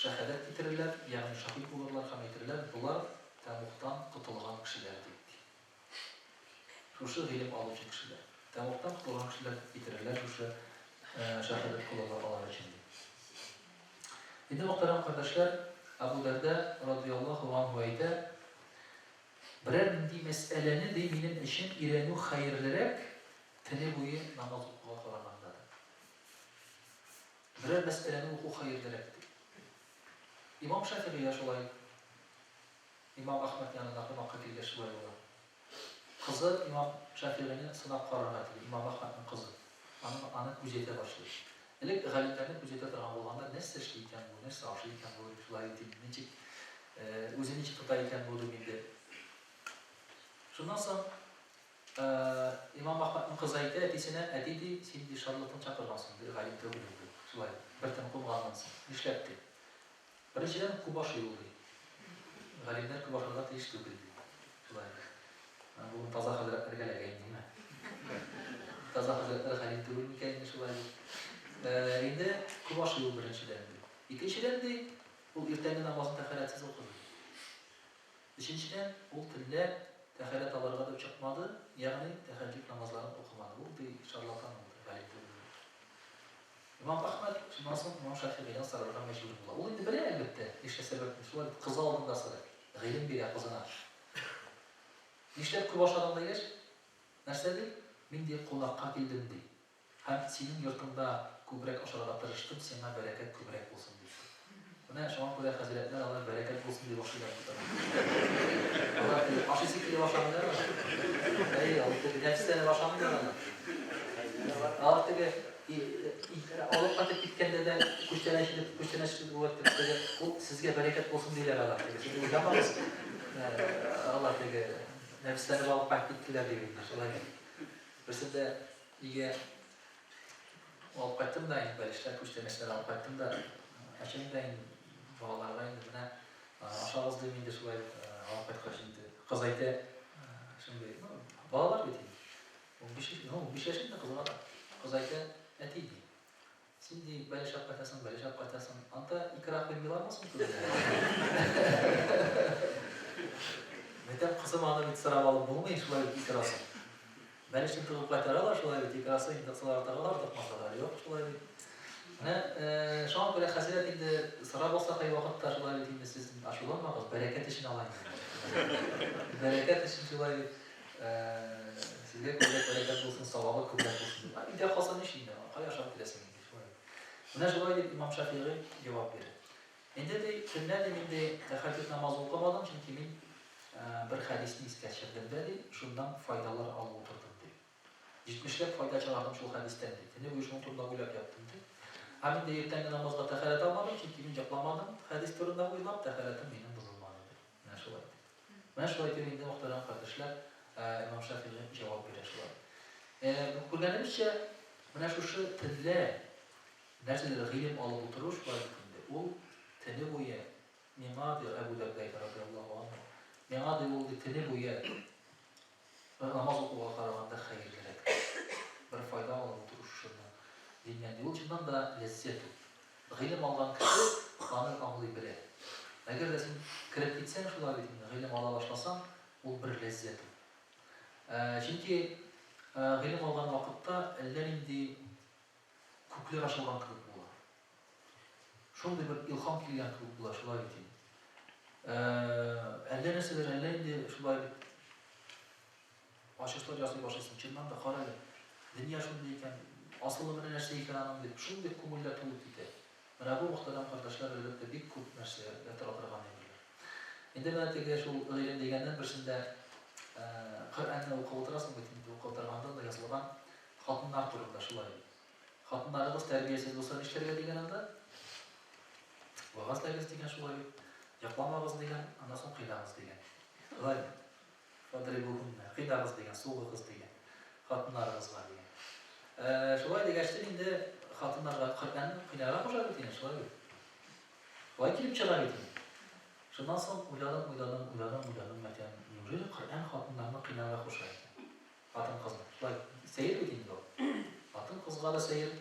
шәһадәт китерерләр, ягъни шаһит булырлар һәм әйтерләр, болар тәмугтан котылган кешеләр дип. Шушы гыйлем алучы кешеләр. Тәмугтан котылган кешеләр дип китерерләр шушы шәһадәт кылырлар алар өчен дип. Инде, мөхтәрәм кардәшләр, Әбу Дәрдә радыяллаһу анһу әйтә, Берәр нинди мәсьәләне, ди, минем өчен өйрәнү хәерлерәк, төне буе намаз укуга караганда, ди. Берәр мәсьәләне уку хәерлерәк, ди. Имам Шәфигый дә шулай, имам Әхмәд янына кунакка килгәч шулай була. Кызы имам Шәфигыйне сынап карарга тели, имам Әхмәднең кызы. Аны, аны күзәтә башлый. Элек галимнәрне күзәтә торган булганнар, нәрсә эшли икән бу, нәрсә ашый икән бу, дип шулай дип, ничек, үзен ничек тота икән бу, дип инде. Шуннан соң имам Әхмәднең кызы әйтә әтисенә, әти, ди, син, ди, шарлатан чакыргансың, ди, галим түгел ул, ди. Шулай, бер төн кунганнан соң. Нишләп, ди. Беренчедән, күп ашый ул, ди. Галимнәр күп ашарга тиеш түгел, ди. Шулай. Бүген таза хәзрәтләргә эләгә инде, димә. Таза хәзрәтләр галим түгел микән инде шулай дип. Инде күп ашый ул беренчедән, ди. Икенчедән, ди, ул иртәнге намазын тәһарәтсез укыды. Өченчедән, ул төнлә тәһарәт алырга дип чыкмады, ягъни тәһәҗҗүд намазларын укымады. Ул, ди, шарлатан ул, ди, галим түгел, ди. Имам Әхмәд шуннан соң имам Шафигыйдан сорарга мәҗбүр була. Ул инде белә, әлбәттә, нишлә сәбәпне. Шулай бит, кызы алдында сорый. Гыйлем бирә кызына. Нишләп күп ашадың дигәч, нәрсә ди? Мин, ди, кунакка килдем, ди. Һәм синең йортыңда күбрәк ашарга тырыштым, сиңа бәрәкәт күбрәк булсын дип. Менә шуңа күрә хәзрәтләр алар бәрәкәт булсын дип ашыйлар бит алар. Алар теге ашыйсы килеп ашамыйлар алар. Әйе, алар теге нәфесләнеп ашамыйлар алар. Алар теге алып кайтып киткәндә дә күчтәнәч итеп, күчтәнәч булып теге ул сезгә бәрәкәт булсын диләр алар. Теге сез уйламагыз. Алар теге нәфесләнеп алып кайтып киттеләр дип инде шулай. Берсендә Өйгә алып кайттым да инде, бәлешләр, күчтәнәчләр алып кайттым да, ачайм да инде балаларга инде менә ашагыз дим инде шулай алып кайткач инде. Кыз әйтә, шундый, ну, балалар бит инде. 15, ну, 15 яшь инде кызга да. Кыз әйтә, әти ди. Син ди, бәлеш алып кайтасың, бәлеш алып кайтасың. Анда икра куймыйлармы соң түгел? Мәйтәм, кызым, аны бит сорап алып булмый, шулай бит икрасын. Бәлешен тыгып кайтаралар, шулай бит, икрасын инде тыксалар тыгалар, тыкмасалар юк, шулай бит. Менә шуңа күрә хәзрәт инде сорап алса кайвакытта шулай бит инде сез ачуланмагыз, бәрәкәт өчен ала инде. Бәрәкәт өчен шулай бит. Сезгә күбрәк бәрәкәт булсын, савабы күбрәк булсын дип. Өйдә калса ничек инде, кая ашап бетерәсең инде, шулай бит. Менә шулай дип имам Шафигый җавап бирә. Инде ди, төнлә ди мин ди тәһәҗҗүд намазы укымадым, чөнки мин бер хәдисне искә төшердем дә ди, шуннан файдалар алып утырдым ди. Җитмешләп файда чыгардым шул хәдистән ди. Төне буе шуның турында уйлап яттым ди. Һәм инде иртәнге намазга тәһарәт алмадым, чөнки мин йокламадым, хәдис турында уйлап, тәһарәтем минем бозылмады ди. Менә шулай итеп. Менә шулай итеп инде, мөхтәрәм кардәшләр, имам Шәфигый җавап бирә шулай. Күргәнебезчә, менә шушы төнлә нәрсәдер гыйлем алып утыру шулай бит инде, ул төне буе миңа, ди Әбү Дәрдә радиаллаһу анһу, миңа, ди, ул ди, төне буе намаз укуга караганда хәерлерәк. Бер файда алып утыру шушыннан, диннән, ди. Ул чыннан да ләззәт ул. Гыйлем алган кеше аны аңлый белә. Әгәр дә син кереп китсәң шулай бит инде, гыйлем ала башласаң, ул бер ләззәт ул. Чөнки гыйлем алган вакытта әллә нинди күкләр ачылган кебек була. Шундый бер илһам килгән кебек була, шулай бит инде. Әллә нәрсәләр, әллә инде шулай бит ачышлар ясый башлыйсың. Чыннан да, кара әле, дөнья шундый икән, асылы менә нәрсә икән аның дип, шундый күңелләр тулып китә. Менә бу, мөхтәрәм кардәшләр, әлбәттә, бик күп нәрсәгә тора торган әйберләр. Инде менә теге шул гыйлем дигәннән берсендә Коръәнне укып утырасың бит инде, укып утырганда да язылган хатыннар турында шулай. Хатыннарыгыз тәрбиясез булса нишләргә дигән анда? Вәгазьләгез дигән шулай бит. Йокламагыз дигән, аннан соң кыйнагыз дигән. Шулай бит. Фадрибухунна, кыйнагыз дигән, сугыгыз дигән. Хатыннарыгызга дигән. Э, шулай дигәчтен инде хатыннарга Коръән кыйнарга куша бит инде, шулай бит. Шулай килеп чыга бит инде. Шуннан соң уйладым, уйладым, уйладым, уйладым, әйтәм, неужели Коръән хатыннарны кыйнарга куша икән? Хатын-кызны. Шулай сәер бит инде ул. Хатын-кызга да сәер.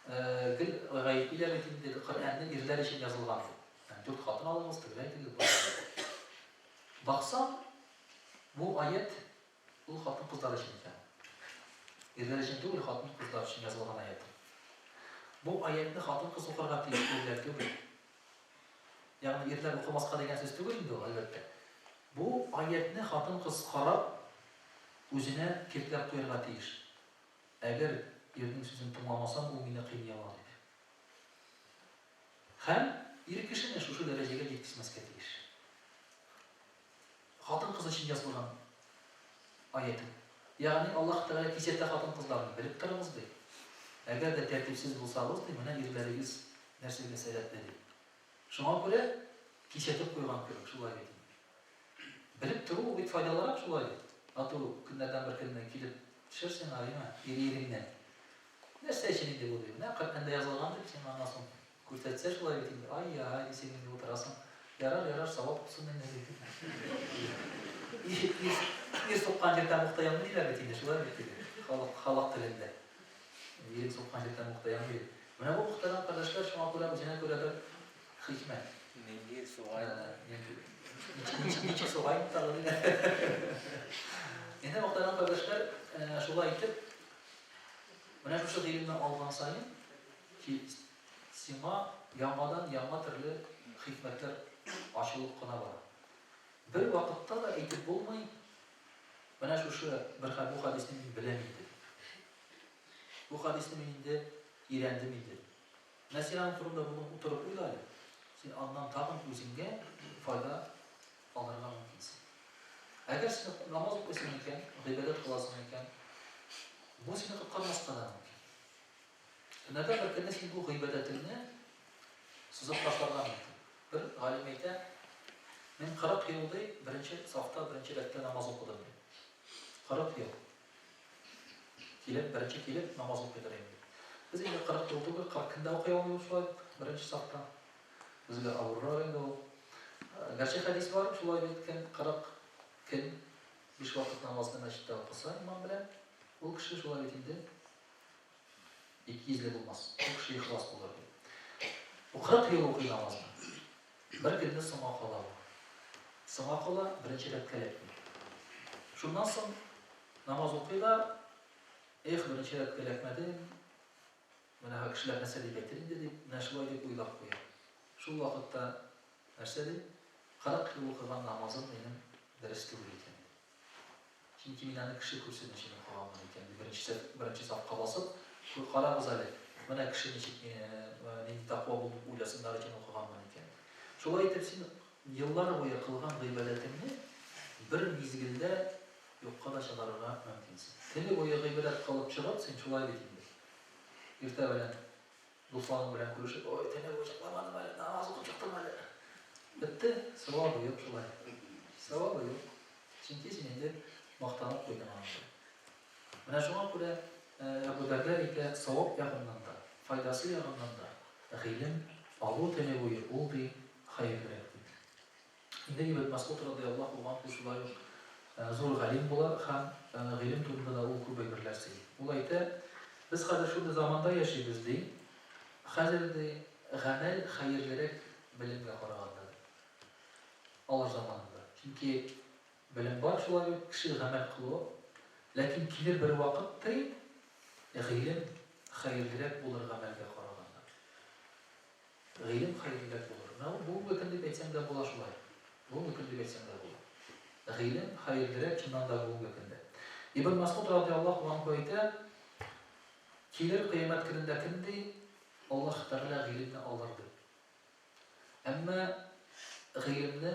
Э, гел гаеплиләр бит инде, Коръәнне ирләр өчен язылган дип. Дүрт хатын алыгыз, тегеләй итегез, болай итегез. Баксаң, бу аять ул хатын-кызлар өчен икән. Ирләр өчен түгел, хатын-кызлар өчен язылган аять. Бу аятьне хатын-кыз укырга тиеш, ирләр түгел. Ягъни ирләр укымаска дигән сүз түгел инде ул, әлбәттә. Бу аятьне хатын-кыз карап, үзенә киртләп куярга тиеш. Әгәр ирнең сүзен тыңламасам, ул мине кыйный ала дип. Һәм ир кешене шушы дәрәҗәгә җиткезмәскә тиеш. Хатын-кыз өчен язылган аять ул. Ягъни Аллаһ Тәгалә кисәтә хатын-кызларны, белеп торыгыз, ди. Әгәр дә тәртипсез булсагыз, ди, менә ирләрегез нәрсәгә сәләтле, ди. Шуңа күрә кисәтеп куйган кебек, шулай бит инде. Белеп тору ул бит файдалырак, шулай бит. Ату көннәрдән бер көнне килеп төшер сиңа, әйме, ире иреңнән. Нәрсә өчен инде бу, ди. Менә Коръәндә язылган дип, сиңа аннан соң күрсәтсә шулай бит инде. Ай-яй, дисең инде, утырасың. Ярар, ярар, савап булсын инде, ди. Ир, ир суккан җирдә мукта янмый диләр бит инде, шулай бит инде. Халык, халык телендә. Ирең суккан җирдә мукта янмый дип. Менә бу, мөхтәрәм кардәшләр, шуңа күрә үзенә күрә бер хикмәт. Нинди сугай? Ничек сугай тагын инде. Инде, мөхтәрәм кардәшләр, шулай итеп, Менә шушы гыйлемне алган саен, сиңа яңадан-яңа төрле хикмәтләр ачылып кына бара. Бер вакытта да әйтеп булмый, менә шушы бер бу хәдисне мин беләм инде. Бу хәдисне мин инде өйрәндем инде. Менә син аның турында бүген утырып уйла әле. Син аннан тагын үзеңгә файда алырга мөмкинсең. Әгәр син намаз укыйсың икән, гыйбадәт кыласың икән, бу сине коткармаска да мөмкин. Көннәрдән бер көнне син бу гыйбадәтеңне сызып ташларга мөмкин. Бер галим әйтә, мин 40 ел ди, беренче сафта, беренче рәттә намаз укыдым ди. 40 ел. Килеп, беренче килеп намаз укыйдыр инде. Без инде 40 ел түгел, 40 көн дә укый алмыйбыз шулай беренче сафта. Безгә авыррак инде ул. Гәрчә хәдис бар, шулай бит, кем 40 көн биш вакыт намазны мәчеттә укыса имам белән, ул кеше шулай бит инде икейөзле булмас, ул кеше ихлас булыр дип. Бу 40 ел укый намазны. Бер көнне соңга кала ул. Соңга кала, беренче рәткә эләкми. Шуннан соң намаз укый да, эх, беренче рәткә эләкмәдем, Менә кешеләр нәрсә дип әйтер инде дип, менә шулай дип уйлап куя. Шул вакытта нәрсә ди? 40 ел укыган намазым минем дөрес түгел икән, ди. Чөнки мин аны кеше күрсен өчен укыганмын икән, ди. Беренче беренче сафка басып, карагыз әле, менә кеше ничек нинди тәкъва булып уйласыннар өчен укыганмын икән. Шулай итеп син еллар буе кылган гыйбадәтеңне бер мизгелдә юкка да чыгарырга мөмкинсең. Көне буе гыйбадәт кылып чыгып, син шулай бит инде. Иртә белән дусларың белән күрешеп, ой, төне буе йокламадым әле, намаз укып чыктым әле. Бетте, савабы юк шулай. Савабы юк. Чөнки син инде мактанып куйдың аның белән. Менә шуңа күрә Әбу Дәрдә әйтә, савап ягыннан да, файдасы ягыннан да гыйлем алу төне буе ул ди хәерлерәк ди. Инде Ибн Мәсгуд радыяллаһу ганһу шулай ук зур галим була һәм гыйлем турында да ул күп әйберләр сөйли. Ул әйтә, Без хәзер шундый заманда яшибез, ди, хәзер, ди, гамәл хәерлерәк белемгә караганда, ди. Алар заманында. Чөнки белем бар шулай ук, кеше гамәл кылу, ләкин килер бер вакыт, ди, гыйлем хәерлерәк булыр гамәлгә караганда. Гыйлем хәерлерәк булыр. Менә ул бүгенге көн дип әйтсәң дә була шулай. Бүгенге көн дип әйтсәң дә була. Гыйлем хәерлерәк чыннан да бүгенге көндә. Ибн Мәсгуд радиаллаһу анһу әйтә, Килер кыямәт көнендә кем ди, Аллаһ Тәгалә гыйлемне алыр ди. Әмма гыйлемне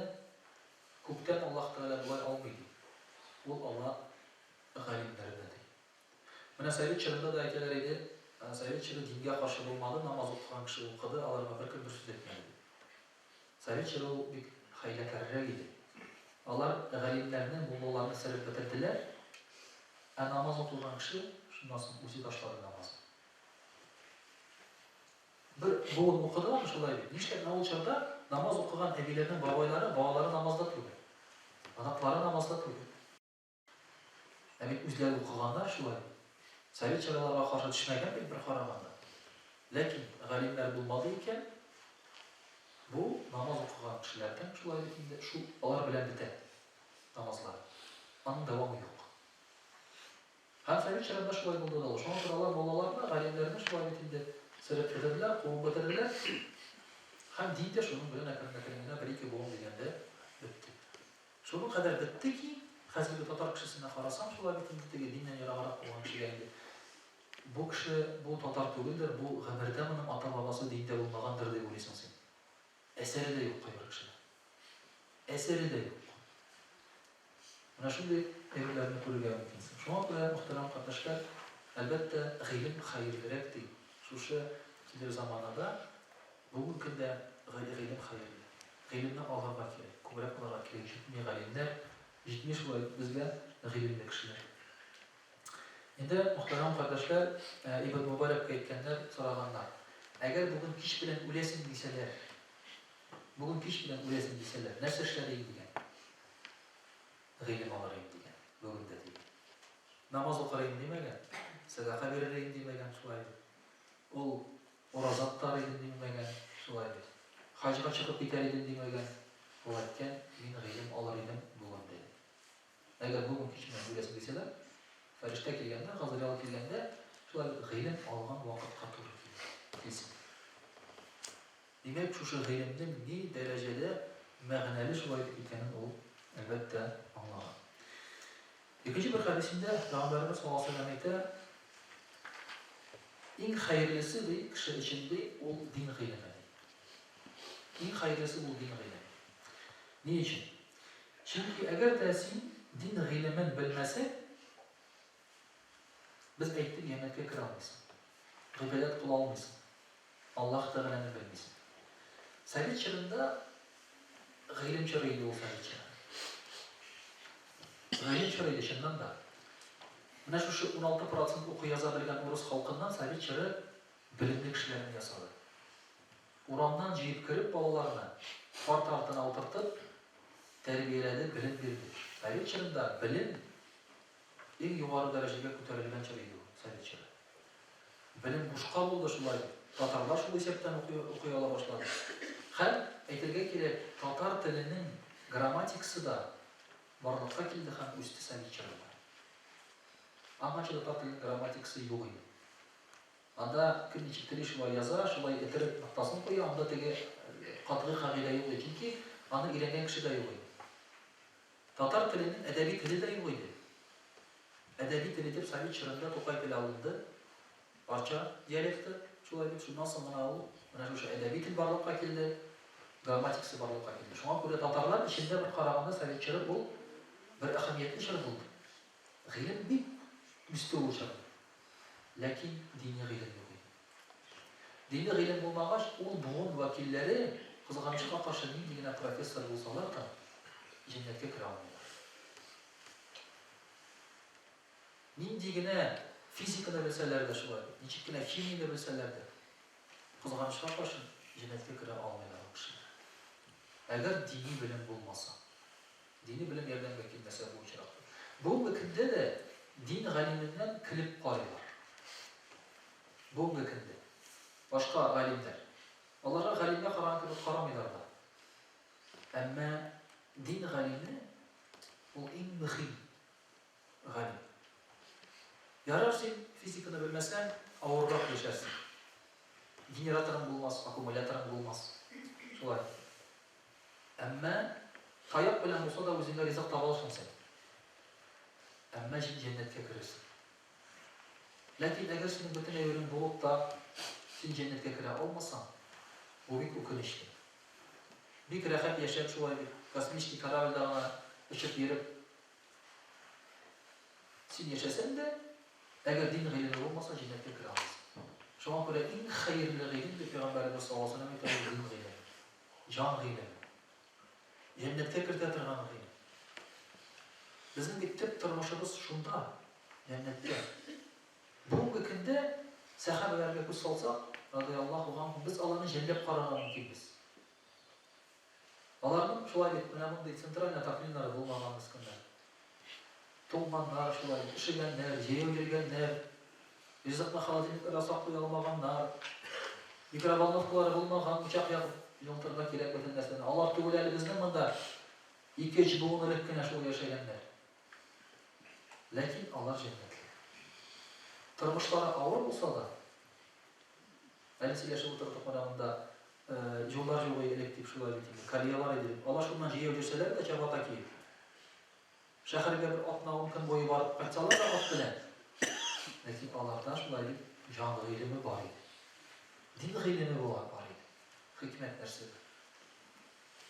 күктән Аллаһ Тәгалә болай алмый ди. Ул ала галимнәрне ди. Менә совет чорында да әйтәләр иде, совет чоры дингә каршы булмады, намаз укыган кеше укыды, аларга беркем бер сүз әйтмәде дип. Совет чоры ул бик хәйләкәррәк иде. Алар галимнәрне, муллаларны сөреп бетерделәр, ә намаз укыган кеше шуннан соң үзе ташлады намазын. Бер буын укыды аны шулай бит. Нишләп менә ул чорда намаз укыган әбиләрнең бабайлары, балалары намазда түгел? Оныклары намазда түгел. Ә бит үзләре укыганнар шулай. Совет чараларга каршы төшмәгән бит бер караганда. Ләкин галимнәр булмады икән, бу намаз укыган кешеләрнең шулай бит инде, шул алар белән бетә намазлары. Аның дәвамы юк. Һәм совет чорында шулай булды да ул. Шуңа күрә алар муллаларны, галимнәрне шулай бит инде сөреп бетерделәр, куып бетерделәр. Һәм дин дә шуның белән әкрен-әкрен генә бер-ике буын дигәндә бетте. Шуның кадәр бетте ки, хәзерге татар кешесенә карасаң, шулай бит инде теге диннән ераграк булган кешегә инде, бу кеше, бу татар түгелдер, бу гомердә моның ата-бабасы диндә булмагандыр дип уйлыйсың син. Әсәре дә юк кайбер кешедә. Әсәре дә юк. Менә шундый әйберләрне күрергә мөмкинсең. Шуңа күрә, мөхтәрәм кардәшләр, әлбәттә, гыйлем хәерлерәк ди. Шушы килер заманада, бүгенге көндә гыйлем хәерле. Гыйлемне алырга кирәк, күбрәк алырга кирәк, җитми галимнәр, җитми шулай безгә гыйлемле кешеләр. Инде, мөхтәрәм кардәшләр, Ибн Мубарәккә әйткәннәр, сораганнар, Әгәр бүген кич белән үләсең дисәләр, бүген кич белән үләсең дисәләр, нәрсә эшләр идең дигән. Гыйлем алыр идем дигән, бүген дә дигән. Намаз укыр идем димәгән, сәдака бирер идем димәгән, шулай бит. Ул Ураза тотар идем димәгән, шулай бит. Хаҗга чыгып китәр идем димәгән, ул әйткән, мин гыйлем алыр идем бүген, диде. Әгәр бүген кич белән үләсең дисәләр, фәрештә килгәндә, Газраил килгәндә, шулай бит, гыйлем алган вакытка туры килсен. Димәк, шушы гыйлемнең ни дәрәҗәдә мәгънәле шулай итеп икәнен ул, әлбәттә, аңлаган. Икенче бер хәдисендә Пәйгамбәребез саллаллаһу алейһи ва сәлләм әйтә, Иң хәерлесе, ди, кеше өчен, ди, ул дин гыйлеме, ди. Иң хәерлесе ул дин гыйлеме. Ни өчен? Чөнки әгәр дә син дин гыйлемен белмәсәң, без әйттек, җәннәткә керә алмыйсың. Гыйбадәт кыла алмыйсың. Аллаһ Тәгаләне белмисең. Совет чорында гыйлем чоры иде ул совет чоры. Гыйлем чоры иде чыннан да. Менә шушы 16 процент укый яза белгән урыс халкыннан совет чоры белемле кешеләрне ясады. Урамнан җыеп кереп балаларны парта артына утыртып тәрбияләде, белем бирде. Совет чорында белем иң югары дәрәҗәгә күтәрелгән чор иде ул, совет чоры. Белем бушка булды шулай, татарлар шул исәптән укый, укый ала башлады. Һәм, әйтергә кирәк, татар теленең грамматикасы да барлыкка килде һәм үсте совет чорында. Аңарчы татар теленең грамматикасы юк иде. Анда кем ничек тели, шулай яза, шулай этәреп ноктасын куя, анда теге катгый кагыйдә юк иде, чөнки аны өйрәнгән кеше дә юк иде. Татар теленең әдәби теле дә юк иде. Әдәби тел итеп совет чорында Тукай теле алынды, Арча диалекты, шулай бит, шуннан соң гына ул менә шушы әдәби тел барлыкка килде, грамматикасы барлыкка килде. Шуңа күрә татарлар эчендә бер караганда совет чоры ул бер әһәмиятле чор булды. Гыйлем бик үсте ул чорда. Ләкин дини гыйлем юк иде. Дини гыйлем булмагач, ул буын вәкилләре, кызганычка каршы, нинди генә профессор булсалар да, җәннәткә керә алмыйлар. Нинди генә физиканы белсәләр дә шулай, ничек кенә химияне белсәләр дә, кызганычка каршы, җәннәткә керә алмыйлар ул кешеләр. Әгәр дини белем булмаса. Дини белем ярдәмгә килмәсә бу очракта. Бүгенге көндә дә дин галименнән көлеп карыйлар. Бүгенге көндә. Башка галимнәр. Аларга галимгә караган кебек карамыйлар да. Әмма дин галиме ул иң мөһим галим. Ярар син физиканы белмәсәң, авыррак яшәрсең. Генераторың булмас, аккумуляторың булмас. Шулай. Әмма таяк белән булса да үзеңә ризык таба алырсың син. Әмма син җәннәткә керерсең. Ләкин әгәр синең бөтен әйберең булып та, син җәннәткә керә алмасаң, бу бик үкенечле. Бик рәхәт яшәп шулай бит, космический корабльдә гына очып йөреп, син яшәсәң дә, әгәр дин гыйлеме булмаса, җәннәткә керә алмыйсың. Шуңа күрә иң хәерле гыйлем дип Пәйгамбәребез саллаллаһу алейһи ва сәлләм әйтә, ул дин гыйлеме. Җан гыйлеме. Җәннәткә кертә торган гыйлем. Безнең бит төп тормышыбыз шунда, җәннәттә. Бүгенге көндә сәхабәләргә күз салсак, радыяллаһу ганһум, без аларны жәлләп карарга мөмкинбез. Аларның шулай бит менә мондый централь отоплениеләре булмаган мескеннәр. Туңганнар шулай, өшегәннәр, җәяү йөргәннәр, ризыкны холодильникларда саклый алмаганнар, микроволновкалары булмаган, учак ягып җылытырга кирәк бөтен нәрсәне. Алар түгел әле безнең монда ике-өч буын элек кенә шул яшәгәннәр. Ләкин алар җәннәтле. Тормышлары авыр булса да, әле сөйләшеп утырдык менә монда, юллар юк иде элек дип шулай бит инде, колеялар иде дип. Алар шуннан җәяү йөрсәләр дә чабата киеп, шәһәргә бер атна-ун көн буе барып кайтсалар да ат белән. Ләкин аларда шулай дип җан гыйлеме бар иде. Дин гыйлеме була бар иде. Хикмәт нәрсәдә?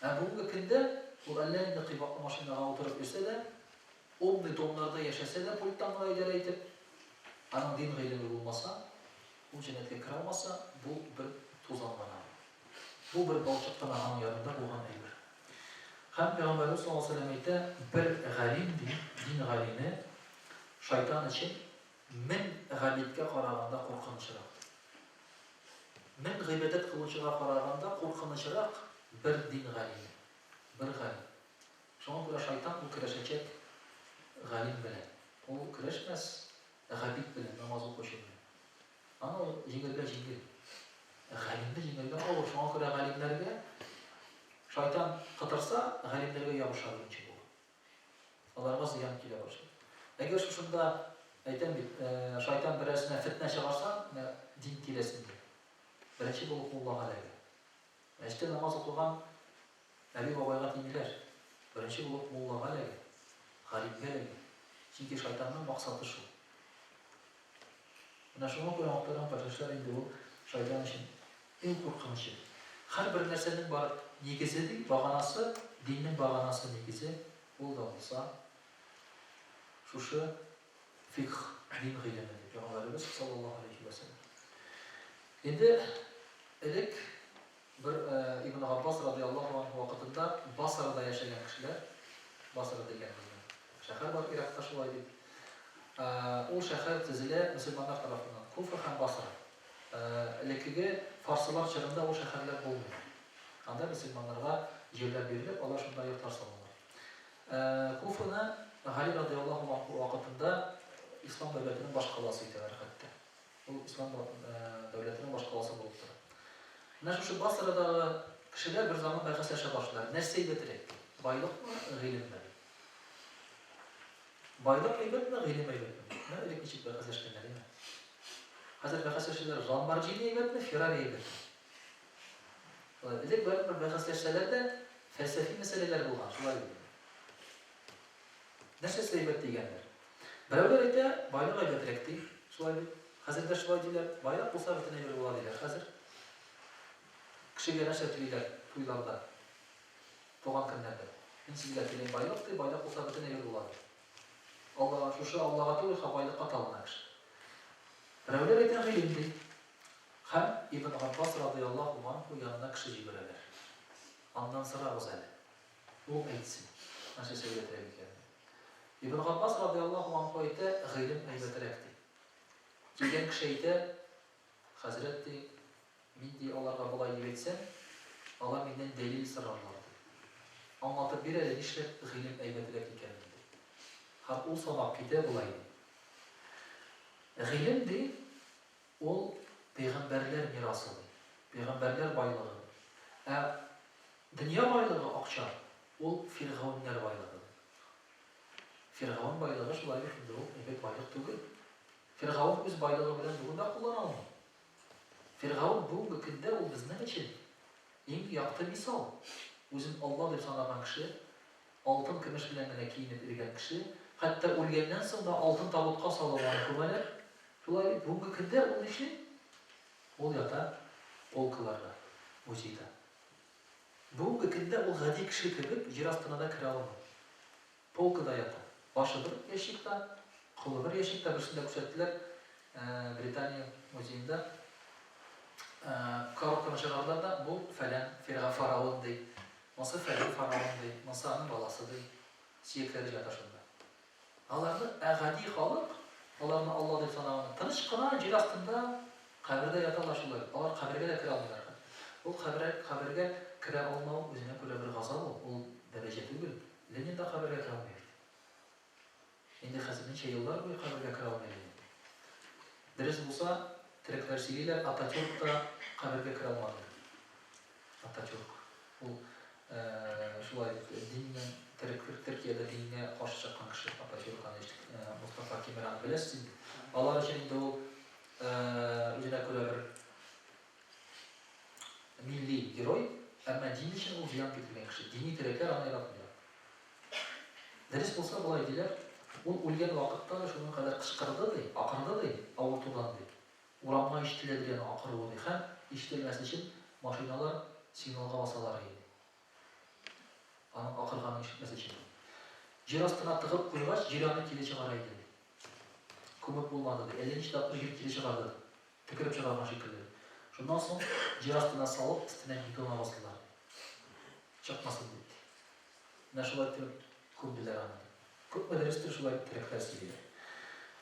Ә бүгенге көндә ул әллә нинди кыйбатлы машинага утырып йөрсә дә, умный домнарда яшәсә дә пульттан гына идарә итеп, аның дин гыйлеме булмаса, Ул җәннәткә керә алмаса, бу бер тузан гына. Бу бер балчык кына аның янында булган әйбер. Һәм Пәйгамбәребез саллаллаһу галәйһи ва сәлләм әйтә, бер галим, ди, дин галиме шайтан өчен 1000 габидкә караганда куркынычрак, ди. 1000 гыйбадәт кылучыга караганда куркынычрак бер дин галиме, бер галим. Шуңа күрә шайтан ул көрәшәчәк галим белән. Ул көрәшмәс Габид белән, намаз укучы белән. Аны ул җиңергә җиңел. Галимне җиңергә авыр. Шуңа күрә галимнәргә шайтан кытырса, галимнәргә ябыша беренче булып. Аларга зыян килә башлый. Әгәр шушында, әйтәм бит, шайтан берәрсенә фетнә чыгарса, менә дин тирәсендә, беренче булып муллага эләгә. Мәчеттә намаз укыган Әби-бабайга тимиләр. Беренче булып муллага эләгә, галимгә эләгә. Чөнки шайтанның максаты шул. Менә шуңа күрә мөхтәрәм кардәшләр, инде ул шайтан өчен иң куркынычы. Һәрбер нәрсәнең бар нигезе ди, баганасы, диннең баганасы, нигезе, ул да булса шушы фикх, дин гыйлеме ди Пәйгамбәребез саллаллаһу алейһи вә сәлләм. Инде элек Бер Ибн Габбас радыяллаһу анһу вакытында Басрада яшәгән кешеләр, Басра дигән безнең шәһәр бар Иракта шулай дип, ул шәһәр төзелә мөселманнар тарафыннан, Куфа һәм Басра. Элеккеге фарсылар чорында ул шәһәрләр булмый. Анда мөселманнарга җирләр бирелеп, алар шунда йортлар салалар. Куфаны Гали радыяллаһу анһу вакытында ислам дәүләтенең башкаласы итәләр хәтта. Ул ислам дәүләтенең башкаласы булып тора. Менә шушы Басрадагы кешеләр бер заман бәхәсләшә башлыйлар. Нәрсә әйбәтрәк? Байлыкмы, гыйлемме? Байлык әйбәтме, гыйлем әйбәтме? Менә элек ничек бәхәсләшкәннәр, әйме? Хәзер бәхәсләшәләр, Ламборджини әйбәтме, Феррари әйбәтме? Шулай, элек барыбер бәхәсләшсәләр дә, фәлсәфи мәсьәләләр булган, шулай бит. Нәрсәсе әйбәт дигәннәр. Берәүләр әйтә, байлык әйбәтрәк ди. Шулай бит. Хәзер дә шулай диләр. Байлык булса бөтен әйбер була диләр хәзер. Кешегә нәрсә телиләр туйларда, туган көннәрдә? Мин сезгә телим байлык ди, байлык булса бөтен әйбер була ди. Аллага, шушы Аллага түгел, ха байлыкка табына кеше. Берәүләр әйтә гыйлем ди. Һәм Ибн Габбас радыяллаһу анһу янына кеше җибәрәләр. Аннан сорагыз әле. Ул әйтсен, нәрсәсе әйбәтрәк икәнен. Ибн Габбас радыяллаһу анһу әйтә, гыйлем әйбәтрәк, ди. Килгән кеше әйтә, хәзрәт, ди, мин, ди, аларга болай дип әйтсәм, алар миннән дәлил сорарлар, ди. Аңлатып бир әле, нишләп гыйлем әйбәтрәк икәнен, ди. Һәм ул санап китә болай, ди. Гыйлем, ди, ул пәйгамбәрләр мирасы, ди. Пәйгамбәрләр байлыгы. Ә Дөнья байлыгы, акча, ул фиргавеннәр байлыгы. Фиргавен байлыгы шулай бит инде ул әйбәт байлык түгел. Фиргавен үз байлыгы белән бүген дә куллана алмый. Фиргавен бүгенге көндә ул безнең өчен иң якты мисал. Үзен Алла дип санаган кеше, алтын, көмеш белән генә киенеп йөргән кеше, хәтта үлгәннән соң да алтын табутка салып аны күмәләр. Шулай бит, бүгенге көндә ул нишли? Ул ята полкаларда, музейда. Бүгенге көндә ул гади кеше кебек җир астына да керә алмый. Полкада ята. Башы бер ящикта, кулы бер ящикта, берсен дә күрсәттеләр Британия музеенда. Коробканы чыгардылар да, бу фәлән фирга фараон ди, монсы фәлән фараон ди, монсы аның баласы ди. Сөякләре ята шунда. Аларны, ә гади халык, аларны Алла дип санаган, тыныч кына җир астында кабердә яталар шулай. Алар кабергә дә керә алмыйлар хәтта. Ул кабер, кабергә керә алмау үзенә күрә бер газап ул, ул дәрәҗә түгел. Ленин да кабергә керә алмый бит. Инде хәзер ничә еллар буе кабергә керә алмый Ленин. Дөрес булса, төрекләр сөйлиләр, Ататюрк та кабергә керә алмады. Ататюрк. Ул шулай диннең төрек Төркиядә дингә каршы чыккан кеше Ататюрк аны Мостафа Кемаль аны беләсез инде. Алар өчен инде ул үзенә күрә бер милли герой, әмма дин өчен ул зыян китергән кеше. Дини төрекләр аны яратмыйлар. Дөрес булса, болай диләр, ул үлгән вакытта да шуның кадәр кычкырды, ди, акырды, ди, авыртудан, ди. Урамга ишетелә, ди, аның акыруы, ди, һәм, ишетелмәс өчен, машиналар сигналга басалар иде, ди. Аның акырганын ишетмәс өчен. Җир астына тыгып куйгач, җир аны кире чыгара иде, ди. Күмеп булмады, ди. Әллә ничә тапкыр җир кире чыгарды, ди. Төкереп чыгарган шикелле. Шуннан соң, җир астына салып, өстенә бетон агыздылар, ди. Чыкмасын дип, ди. Менә шулай итеп күмделәр аны. Күпме дөрестер, шулай терәкләр сөйлиләр.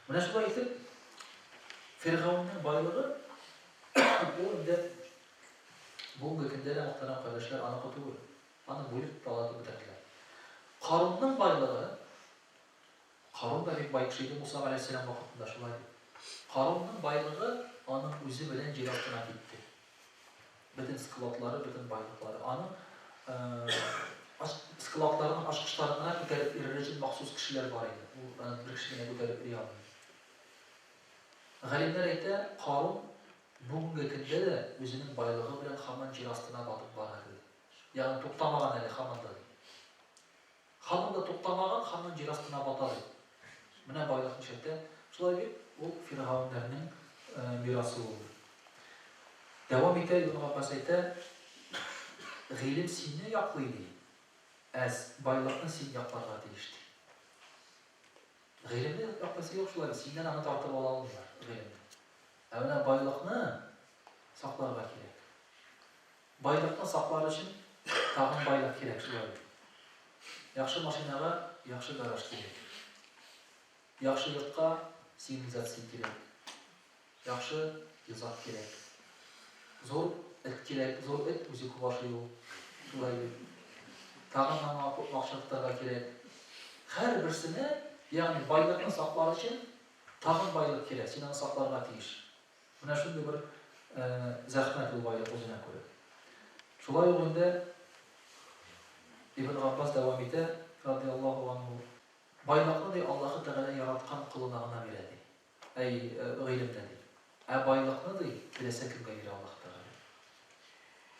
Менә шулай итеп, Фиргавеннең байлыгы ул инде бүгенге көндә дә, мөхтәрәм кардәшләр, аныкы түгел. Аны бүлеп талатып бетерделәр. Карунның байлыгы, Карун да бик бай кеше иде Муса галәйһиссәлам вакытында, шулай бит. Карунның байлыгы аның үзе белән җир астына китте. Бөтен складлары, бөтен байлыклары. Аның складларының ачкычларын гына күтәреп йөрер өчен махсус кешеләр бар иде. Ул аны бер кеше генә күтәреп йөри алмый. Галимнәр әйтә, Карун бүгенге көндә дә үзенең байлыгы белән һаман җир астына батып бара, ди. Ягъни туктамаган әле һаман да, ди. Һаман да туктамаган, һаман җир астына бата, ди. Менә байлык нишләтә. Шулай бит, ул фиргавеннәрнең мирасы булды. Дәвам итә, Ибн Габбас әйтә, Гыйлем сине яклый, ди, ә байлыкны син якларга тиеш, ди. Гыйлемне яклыйсы юк шулай бит, синнән аны тартып ала алмыйлар, гыйлемне. Ә менә байлыкны сакларга кирәк. Байлыкны саклар өчен тагын байлык кирәк, шулай бит? Яхшы машинага яхшы гараж кирәк. Яхшы йортка сигнализация кирәк. Яхшы йозак кирәк. Зур эт кирәк. Зур эт үзе күп ашый ул. Шулай бит? Тагын аңа күп акча тотарга кирәк. Һәрберсенә, ягъни байлыкны саклар өчен тагын байлык кирәк. Син аны сакларга тиеш. Менә шундый бер зәхмәт ул байлык үзенә күрә. Шулай ук инде Ибн Габбас дәвам итә, радиаллаһу анһу, Байлыкны, ди, Аллаһы Тәгалә яраткан колына гына бирә, ди. Әй, гыйлемне, ди. Ә байлыкны, ди, теләсә кемгә бирә Аллаһы Тәгалә.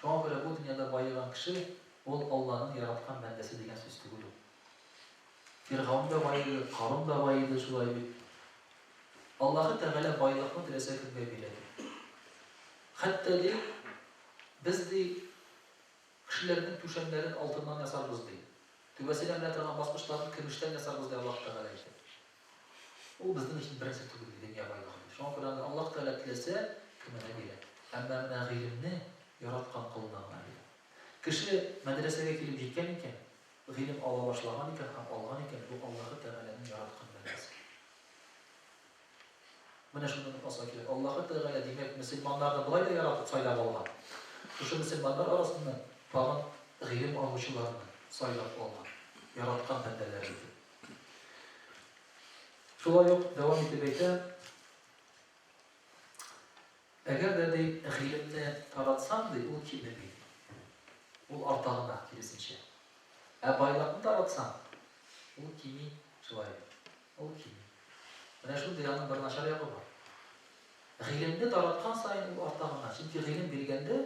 Шуңа күрә бу дөньяда баеган кеше, ул Аллаһның яраткан бәндәсе дигән сүз түгел ул. Фиргаун да баеды, Карун да баеды, шулай бит. Аллаһы Тәгалә байлыкны теләсә кемгә бирә, ди. Хәтта, ди, без, ди, кешеләрнең түшәмнәрен алтыннан ясарбыз, ди. Түбәсенә менә торган баскычларын көмештән ясарбыз, ди Аллаһы Тәгалә әйтә. Ул безнең өчен бернәрсә түгел, ди, дөнья байлыгы, ди. Шуңа күрә аны Аллаһ Тәгалә теләсә кеменә бирә. Әмма менә гыйлемне яраткан колына гына бирә. Кеше мәдрәсәгә килеп җиткән икән, гыйлем ала башлаган икән һәм алган икән, бу Аллаһы Тәгаләнең яраткан бәндәсе. Менә шуны онытмаска кирәк. Аллаһы Тәгалә, димәк, мөселманнарны болай да яратып сайлап алган. Шушы мөселманнар арасыннан тагын гыйлем алучыларны сайлап алган, яраткан бәндәләре итеп. Шулай ук дәвам итеп әйтә, Әгәр дә, ди, гыйлемне таратсаң, ди, ул кимеми, ди. Ул арта гына, киресенчә. Ә байлыкны таратсаң, ул кими, шулай бит. Ул кими. Менә шундый аның бер начар ягы бар. Гыйлемне тараткан саен ул арта гына. Чөнки гыйлем биргәндә,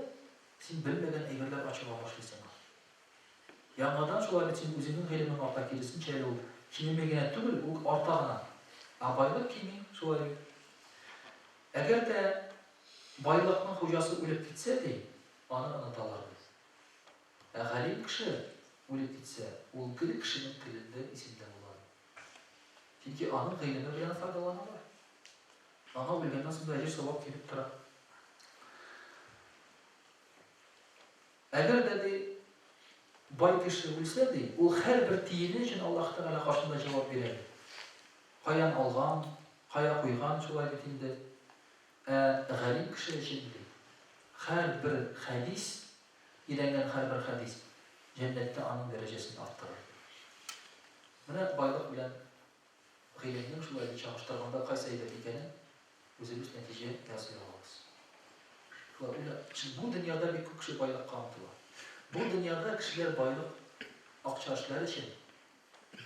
син белмәгән әйберләр ачыла башлый сиңа. Яңадан шулай бит, син үзеңнең гыйлемең арта, киресенчә әле ул кимеми генә түгел, ул арта гына. Ә байлык кими, шулай бит. Әгәр дә байлыкның хуҗасы үлеп китсә, ди, аны оныталар, ди. Ә галим кеше үлеп китсә, ул гел кешенең телендә, исендә була, ди. Чөнки аның гыйлеме белән файдаланалар. Аңа үлгәннән соң да әҗер-савап килеп тора. Әгәр дә, ди, бай кеше үлсә, ди, ул һәрбер тиене өчен Аллаһ Тәгалә каршында җавап бирә, ди. Каян алган, кая куйган, шулай бит инде. Ә галим кеше өчен, ди, һәрбер хәдис, өйрәнгән һәрбер хәдис җәннәттә аның дәрәҗәсен арттырыр, ди. Менә байлык белән гыйлемнең шулай дип чагыштырганда кайсы әйбәт икәнен үзебез нәтиҗә ясый алабыз. Шулай уйла, бу дөньяда бик күп кеше байлыкка омтыла. Бу дөньяда кешеләр байлык, акча эшләр өчен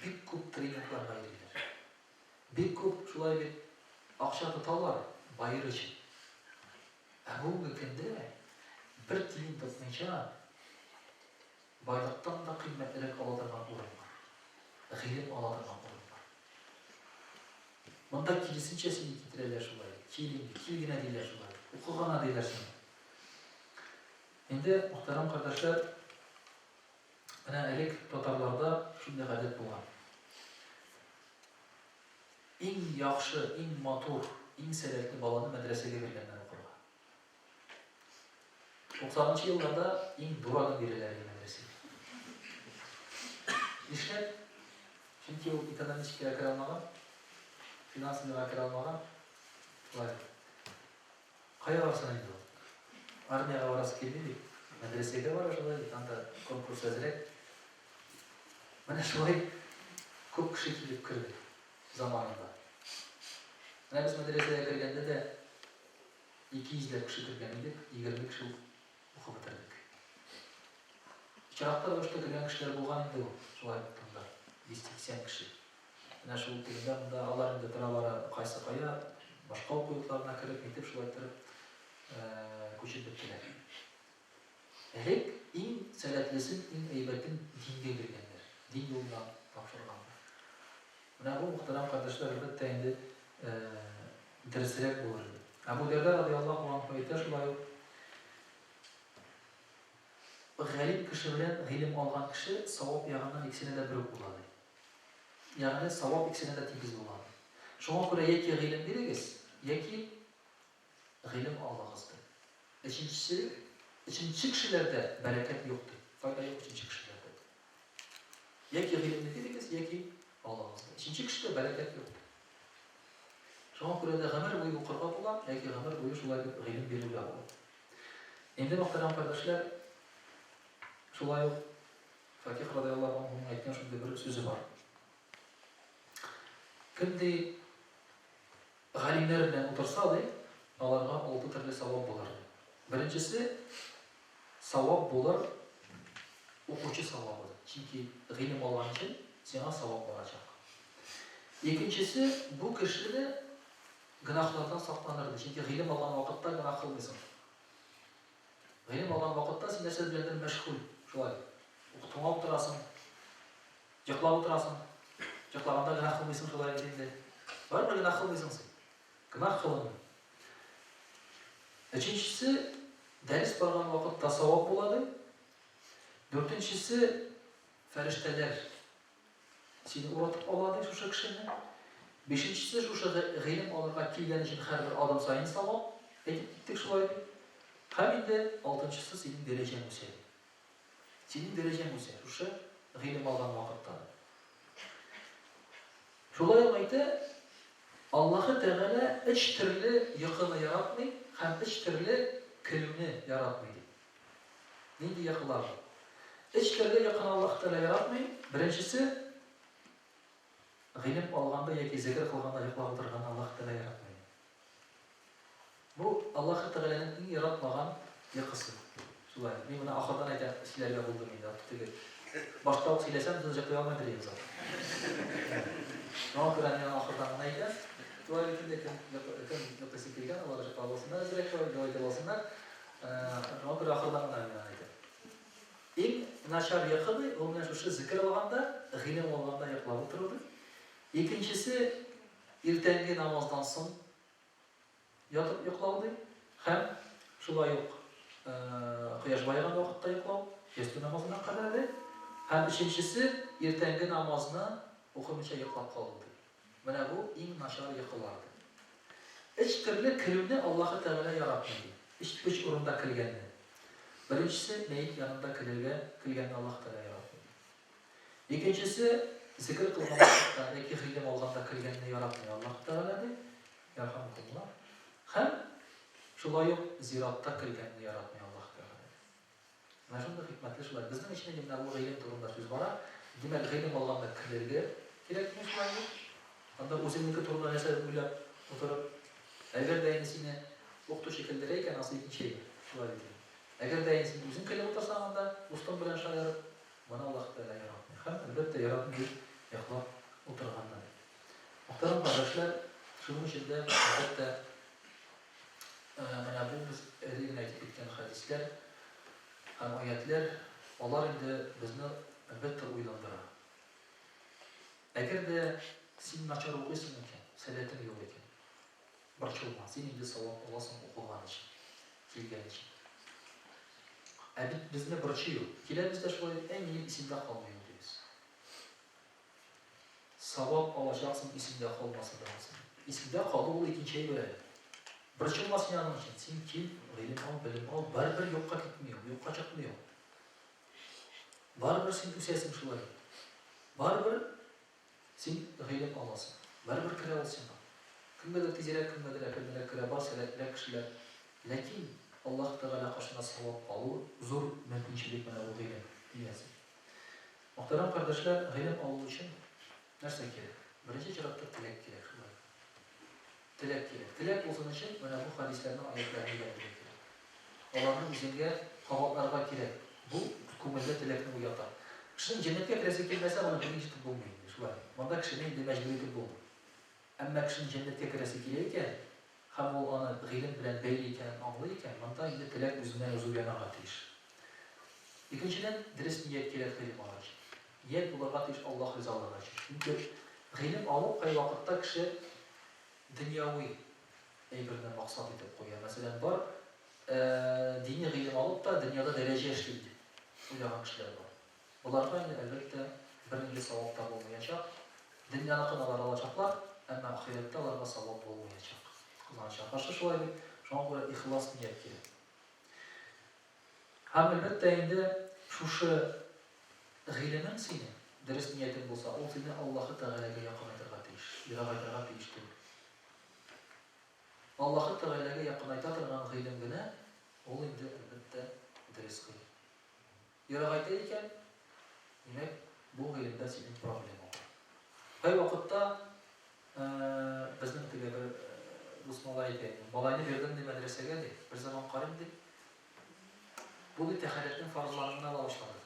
бик күп тренингларга йөриләр. Бик күп шулай бит акча тоталар баер өчен. Ә бүгенге көндә бер тиен тотмыйча Байлыктан да кыйммәтлерәк ала торган урын бар. Гыйлем ала торган урын бар. Монда киресенчә сине китерәләр шулай. Кил инде, кил генә диләр шулай. Укы гына диләр сиңа. Инде, мөхтәрәм кардәшләр, менә элек татарларда шундый гадәт булган. Иң яхшы, иң матур, иң сәләтле баланы мәдрәсәгә биргәннәр укырга. Туксанынчы елларда иң дурагын бирәләр иде мәдрәсәгә. Нишләп? Чөнки ул экономическийга керә алмаган, финансовыйга керә алмаган. Шулай. Кая барсын инде ул? Армиягә барасы килми бит. Мәдрәсәгә бара шулай бит, анда конкурс әзрәк. Менә шулай күп кеше килеп керде заманында. Менә без мәдрәсәгә кергәндә дә 200 ләп кеше кергән идек, 20 кеше укып бетердек. Очраклы рәвештә кергән кешеләр булган инде ул, шулай тотканда, 180 кеше. Менә шул тегендә монда алар инде тора-бара кайсы кая, башка уку йортларына кереп, нитеп шулай иттереп күчеп беттеләр. Элек иң сәләтлесен, иң әйбәтен дингә биргәннәр, дин юлына тапшырганнар. Менә бу, мөхтәрәм кардәшләр, әлбәттә инде, дөресрәк булыр иде. Әбу Дәрдә радыяллаһу анһу әйтә шулай ук, Галим кеше белән гыйлем алган кеше савап ягыннан икесенә дә бер үк була, ди. Ягъни савап икесенә дә тигез була, ди. Шуңа күрә яки гыйлем бирегез, яки гыйлем алыгыз, ди. Өченчесе, өченче кешеләрдә бәрәкәт юк, ди. Файда юк өченче кешеләрдә. Яки гыйлемне бирегез, яки алыгыз. Өченче кешедә бәрәкәт юк. Шуңа күрә дә гомер буе укырга була, яки гомер буе шулай дип гыйлем бирергә була. Инде, мөхтәрәм кардәшләр, шулай ук Факих радиаллаһу анһуның әйткән шундый бер сүзе бар. Кем ди галимнәр белән утырса ди, аларга алты төрле савап булыр. Беренчесе Савап булыр, укучы савабы, чөнки гыйлем алган өчен сиңа савап барачак. Икенчесе, бу кеше дә гөнаһлардан сакланыр, ди, чөнки гыйлем алган вакытта гөнаһ кылмыйсың. Гыйлем алган вакытта син нәрсә беләндер мәшгуль, шулай. Тыңлап утырасың, йоклап утырасың. Йоклаганда гөнаһ кылмыйсың шулай бит инде. Барыбер гөнаһ кылмыйсың син. Гөнаһ кылынмый. Өченчесе, дәрес барган вакытта савап була, ди. Дүртенчесе, фәрештәләр сине уратып ала, ди, шушы кешене. Бишенчесе, шушы гыйлем алырга килгән өчен һәрбер адым саен савап, әйтеп киттек шулай ди. Һәм инде алтынчысы, синең дәрәҗәң үсә, ди. Синең дәрәҗәң үсә, шушы гыйлем алган вакытта да. Шулай ук әйтә, Аллаһы Тәгалә өч төрле йокыны яратмый һәм өч төрле көлүне яратмый, ди. Нинди йокылар бу? Өч төрле йокыны Аллаһы Тәгалә яратмый. Беренчесе, гыйлем алганда яки зикер кылганда йоклап утырганны Аллаһы Тәгалә яратмый. Бу Аллаһы Тәгаләнең иң яратмаган йокысы. Шулай. Мин моны ахырдан әйтә, сөйләргә булдым инде. Артык теге. Башта ук сөйләсәм, без йоклый алмый идек зат. Шуңа күрә мин аны ахырдан гына әйтәм. Шулай бит инде кем кем йоклыйсы килгән, алар йоклап алсыннар әзрәк, ял итеп алсыннар. Шуңа күрә ахырдан гына мин аны әйтәм. Иң начар йокы ди, ул менә шушы зикер алганда, гыйлем алганда йоклап утыру ди. Икенчесе, иртәнге намаздан соң ятып йоклау ди һәм шулай ук кояш баеган вакытта йоклау, ястү намазына кадәр ди. Һәм өченчесе, иртәнге намазны укымыйча йоклап калу ди. Менә бу иң начар йокылар ди. Өч төрле көлүне Аллаһы Тәгалә яратмый ди. Өч, өч урында көлгәнне. Беренчесе, мәет янында көлергә, көлгәнне Аллаһ Тәгалә яратмый. Икенчесе, зикер кылган вакытта яки гыйлем алганда көлгәнне яратмый Аллаһ Тәгалә ди. Ярхәмкумуллаһ. Һәм шулай ук зиратта көлгәнне яратмый Аллаһ Тәгалә. Менә шундый хикмәтле шулай. Безнең өчен инде менә бу гыйлем турында сүз бара. Димәк, гыйлем алганда көлергә кирәкми шулай бит. Анда үзеңнеке турында нәрсәдер уйлап утырып. Әгәр дә инде сине укытучы көлдерә икән, анысы икенче әйбер. Шулай бит инде. Әгәр дә инде син үзең көлеп утырсаң анда, дустың белән шаярып, моны Аллаһ Тәгалә яратмый. Һәм, әлбәттә, яратмый дип йоклап утырганда. Мөхтәрәм кардәшләр, шуның өчен дә, әлбәттә, Менә бу без әле генә әйтеп киткән хәдисләр һәм аятьләр, алар инде безне, әлбәттә, уйландыра. Әгәр дә син начар укыйсың икән, сәләтең юк икән, борчылма, син инде савап аласың укыган өчен, килгән өчен. Ә бит безне борчый ул. Киләбез дә шулай, әй, минем исемдә калмый ул, дибез. Савап алачаксың исеңдә калмаса да син. Исеңдә калу ул икенче әйбер әле. Борчылма син аның өчен. Син кил, гыйлем ал, белем ал, барыбер юкка китми ул, юкка чыкмый ул. Барыбер син үсәсең шулай. Барыбер син гыйлем аласың. Барыбер керә ул сиңа. Кемгәдер тизрәк, кемгәдер әкренрәк керә, бар сәләтлерәк кешеләр. Ләкин Аллаһ Тәгалә каршында савап алу зур мөмкинчелек менә бу гыйлем иясе. Мөхтәрәм кардәшләр, гыйлем алу өчен нәрсә кирәк? Беренче чиратта теләк кирәк, шулай. Теләк кирәк. Теләк булсын өчен менә бу хәдисләрне, аятьләрне өйрәнергә кирәк. Аларны үзеңгә кабатларга кирәк. Бу күңелдә теләкне уята. Кешенең җәннәткә керәсе килмәсә, моны берничек итеп булмый инде, шулай. Монда кешене инде мәҗбүр итеп булмый. Әмма кешенең җәннәткә керәсе килә икән, һәм ул аны гыйлем белән бәйле икәнен аңлый икән, монда инде теләк үзеннән-үзе уянырга тиеш. Икенчедән, дөрес ният кирәк гыйлем алыр өчен. Ният булырга тиеш Аллаһ ризалыгы өчен. Чөнки гыйлем алу кайвакытта кеше дөньяви әйберне максат итеп куя. Мәсәлән, бар дини гыйлем алып та дөньяда дәрәҗә эшлим дип уйлаган кешеләр бар. Боларга инде, әлбәттә, бернинди савап та булмаячак. Дөньяныкын алар алачаклар, әмма ахирәттә аларга савап булмаячак. Кызганычка каршы шулай бит. Шуңа күрә ихлас ният кирәк. Һәм, әлбәттә инде, шушы гыйлемең синең, дөрес ниятең булса, ул сине Аллаһы Тәгаләгә якынайтырга тиеш, ерагайтырга тиеш түгел. Аллаһы Тәгаләгә якынайта торган гыйлем генә, ул инде, әлбәттә, дөрес гыйлем. Ерагайта икән, димәк, бу гыйлемдә синең проблема бар. Кайвакытта безнең теге бер дус малай әйтә инде, малайны бирдем ди мәдрәсәгә ди, бер заман карыйм ди, бу ди тәһарәтнең фарызларын гына ала башлады.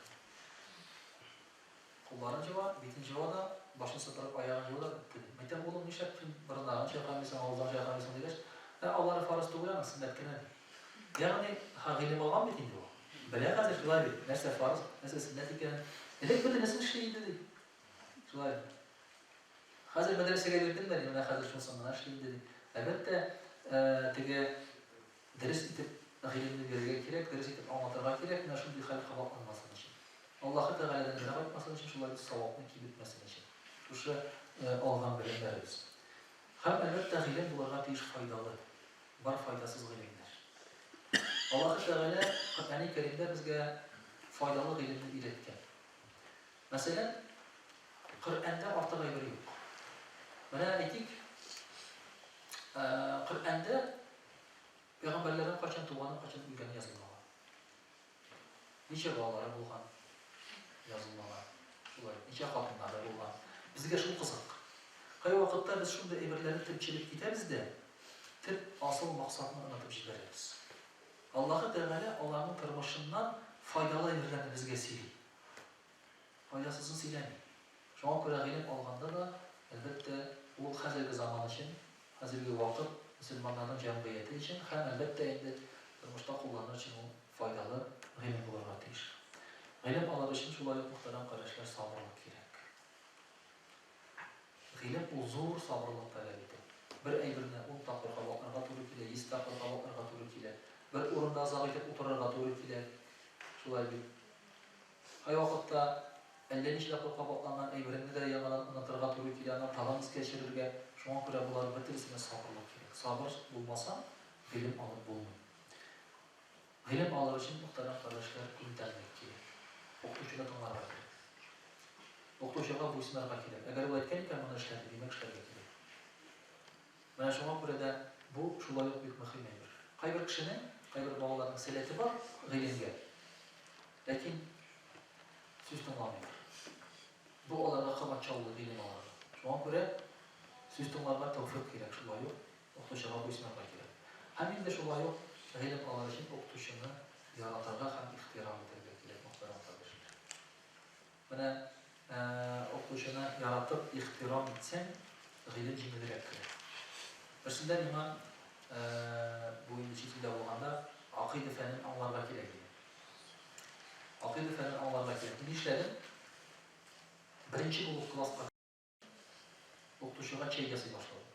Кулларын җуа, битен җуа да, башын сыпырып аягын җуа да бетте ди. Мәйтәм, улым, нишләп син борыннарын чайкамыйсың, авыздан чайкамыйсың дигәч, ә алары фарыз түгел аның, сөннәт кенә ди. Ягъни, гыйлем алган бит инде ул. Белә хәзер шулай бит, нәрсә фарыз, нәрсә сөннәт икәнен. Элек бөтенесен эшли иде ди. Шулай. Хәзер мәдрәсәгә бирдем дә, менә хәзер шунысын гына эшли инде ди. Әлбәттә, теге дөрес итеп гыйлемне бирергә кирәк, дөрес итеп аңлатырга кирәк, менә шундый хәл кабатланмасын өчен. Аллаһы Тәгаләдән ерак итмәсен өчен, шулай ук савапны киметмәсен өчен. Шушы алган белемнәребез. Һәм, әлбәттә, гыйлем булырга тиеш файдалы. Бар файдасыз гыйлемнәр. Аллаһы Тәгалә Коръәни Кәримдә безгә файдалы гыйлемне өйрәткән. Мәсәлән, Коръәндә артык әйбер юк. Менә әйтик, Коръәндә пәйгамбәрләрнең кайчан туганы, кайчан үлгәне язылмаган. Ничә балалары булган, язылмаган. Шулай, ничә хатыннары булган. Безгә шул кызык. Кайвакытта без шундый әйберләрне төпченеп китәбез дә, төп асыл максатны онытып җибәрәбез. Аллаһы Тәгалә аларның тормышыннан файдалы әйберләрне безгә сөйли. Файдасызын сөйләми. Шуңа күрә гыйлем алганда да, әлбәттә, ул хәзерге заман өчен, хәзерге вакыт мөселманнарның җәмгыяте өчен һәм, әлбәттә инде, тормышта кулланыр өчен ул файдалы гыйлем булырга тиеш. Гыйлем алыр өчен шулай ук, мөхтәрәм кардәшләр, сабырлык кирәк. Гыйлем ул зур сабырлык таләп итә. Бер әйберне ун тапкыр кабатларга туры килә, 100 тапкыр кабатларга туры килә. Бер урында озак итеп утырырга туры килә. Шулай бит. Кайвакытта әллә ничә тапкыр кабатланган әйбереңне дә яңадан онытырга туры килә, аны тагын искә төшерергә. Шуңа күрә болар бөтенесенә сабырлык кирәк. Сабыр булмаса, гыйлем алып булмый. Гыйлем алыр өчен, мөхтәрәм кардәшләр, күндәмлек кирәк. Укытучыны тыңларга кирәк. Укытучыга буйсынырга кирәк. Әгәр ул әйткән икән, моны эшлә дип, димәк, эшләргә кирәк. Менә шуңа күрә дә бу шулай ук бик мөһим әйбер. Кайбер кешенең, кайбер балаларның сәләте бар гыйлемгә, ләкин сүз тыңламыйлар. Бу аларга комачаулый гыйлем алырга. Шуңа күрә сүз тыңларга тәүфыйк кирәк шулай ук. Укытучыга буйсынырга кирәк. Һәм инде шулай ук гыйлем алыр өчен укытучыны яратырга һәм ихтирам итәргә кирәк, мөхтәрәм кардәшләр. Менә укытучыны яратып, ихтирам итсәң, гыйлем җиңелрәк керә. Берсендә миңа, бу инде чит илдә булганда, акыйда фәнен аңларга кирәк иде. Акыйда фәнен аңларга кирәк. Мин нишләдем? Беренче булып класска Укытучыга чәй ясый башладым.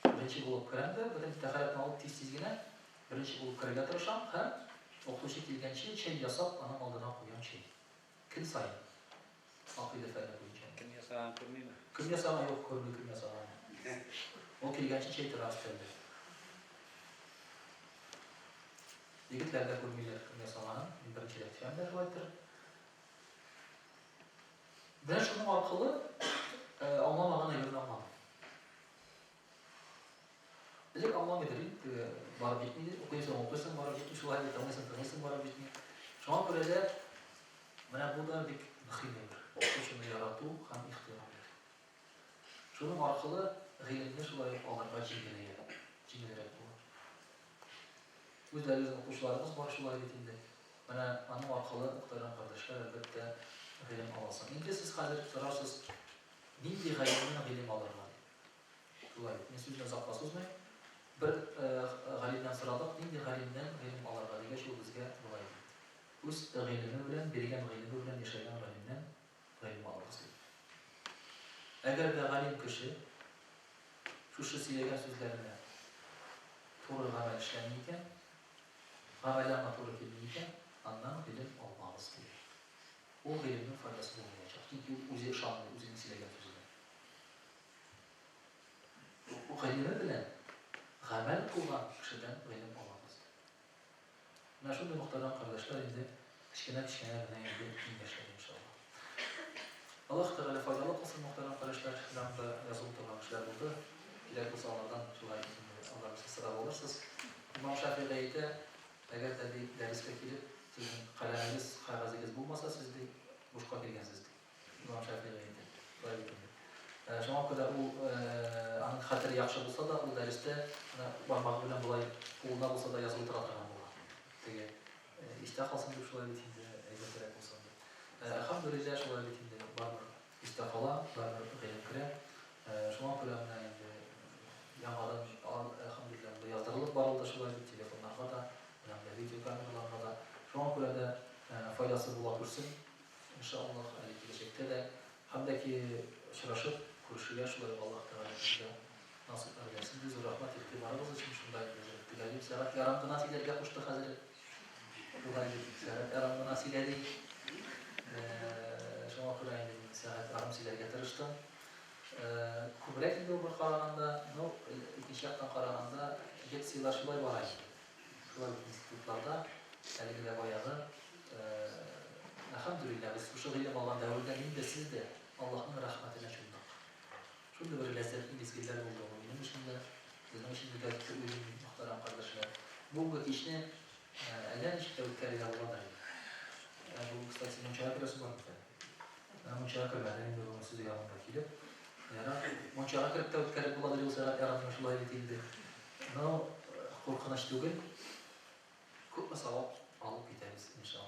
Беренче булып керәм дә, бөтен тәһарәтне алып тиз-тиз генә беренче булып керергә тырышам һәм укытучы килгәнче чәй ясап, аның алдына куям чәй. Көн саен. Акыйдә фәне буенча. Кем ясаган күрмиме? Кем ясаган юк, күрми кем ясаган. Ул килгәнче чәй тора өстәлдә. Егетләр дә күрмиләр кем ясаганын. Мин беренчерәк төшәм дә шулай иттереп. Менә шуның аркылы аңламаган әйберне аңладым. Элек аңламыйдыр инде, теге барып җитми иде. Укыйсың, укыйсың, барып җитми, шулай итеп тыңлыйсың, тыңлыйсың, барып җитми. Шуңа күрә дә менә бу да бик мөһим әйбер. Укучыны ярату һәм ихтирам итү. Шуның аркылы гыйлемне шулай ук алырга җиңеләя, җиңелрәк була. Үзләрегезнең укучыларыгыз бар шулай бит инде. Менә аның аркылы, мөхтәрәм кардәшләр, әлбәттә, гыйлем аласың. Инде сез хәзер сорарсыз, нинди галимнән гыйлем алырга дип. Шулай бит, мин сүзне озакка сузмыйм. Бер галимнән сорадык, нинди галимнән гыйлем алырга дигәч, ул безгә болай диде. Үз гыйлеме белән, биргән гыйлеме белән яшәгән галимнән гыйлем алыгыз диде. Әгәр дә галим кеше шушы сөйләгән сүзләренә туры гамәл эшләми икән, гамәле аңа туры килми икән, аннан гыйлем алмагыз, ди. Ул гыйлемнең файдасы булмаячак, чөнки ул үзе ышанмый үзенең сөйләгән сүзенә. Гыйлеме белән гамәл кылган кешедән гыйлем алабыз, ди. Менә шундый мөхтәрәм кардәшләр инде кечкенә-кечкенә генә инде киңәшләр иншалла. Аллаһ Тәгалә файдалы кылсын мөхтәрәм кардәшләр. Менә монда язылып торган кешеләр булды. Кирәк булса алардан шулай инде алар сез сорап алырсыз. Имам Шафигый әйтә, әгәр дә ди дәрескә килеп, сезнең каләмегез, кәгазегез булмаса, сез ди бушка килгәнсез ди. Имам Шәфигый әйтә. Шулай бит инде. Шуңа күрә ул аның хәтере яхшы булса да, ул дәрестә менә бармагы белән болай кулына булса да язып утыра торган була. Теге истә калсын дип шулай бит инде, әйбәтрәк булсын дип. Әлхәмдүлилләһ, шулай бит инде, барыбер истә кала, барыбер гыйлем керә. Шуңа күрә менә инде яңадан әлхәмдүлилләһ, монда яздырылып барылды шулай бит, телефоннарга да, менә монда видеокамераларга да. Шуңа күрә дә файдасы була күрсен. Иншаллаһ, әле киләчәктә дә һәм дә ки очрашып, күрешергә шулай ук Аллаһ Тәгалә безгә насыйп әйләсен. Бик зур рәхмәт игътибарыгыз өчен. Шунда инде әзрәк төгәллим. Сәгать ярым гына сөйләргә кушты хәзрәт. Шулай бит, сәгать ярым гына сөйләде. Шуңа күрә инде мин сәгать ярым сөйләргә тырыштым. Күбрәк инде ул бер караганда, но икенче яктан караганда, лекцияләр шулай бара инде. Шулай ук институтларда әлеге дә баягы, әлхәмдүлилләһ, без шушы гыйлем алган дәвердә мин дә, сез дә Аллаһның рәхмәтенә чумдык. Шундый бер ләззәтле мизгелләр булды ул минем өчен дә, сезнең өчен дә дип уйлыйм мин, мөхтәрәм кардәшләр. Бүгенге кичне әллә ничек тә үткәрергә буладыр инде. Бүген, кстати, мунчага керәсе бар бит әле. Менә мунчага кермәдем инде бүген сезгә монда килеп. Ярар, мунчага кереп тә үткәреп буладыр ул сәгать ярымны, шулай бит инде. Но куркыныч түгел. Күпме савап алып китәбез, иншалла.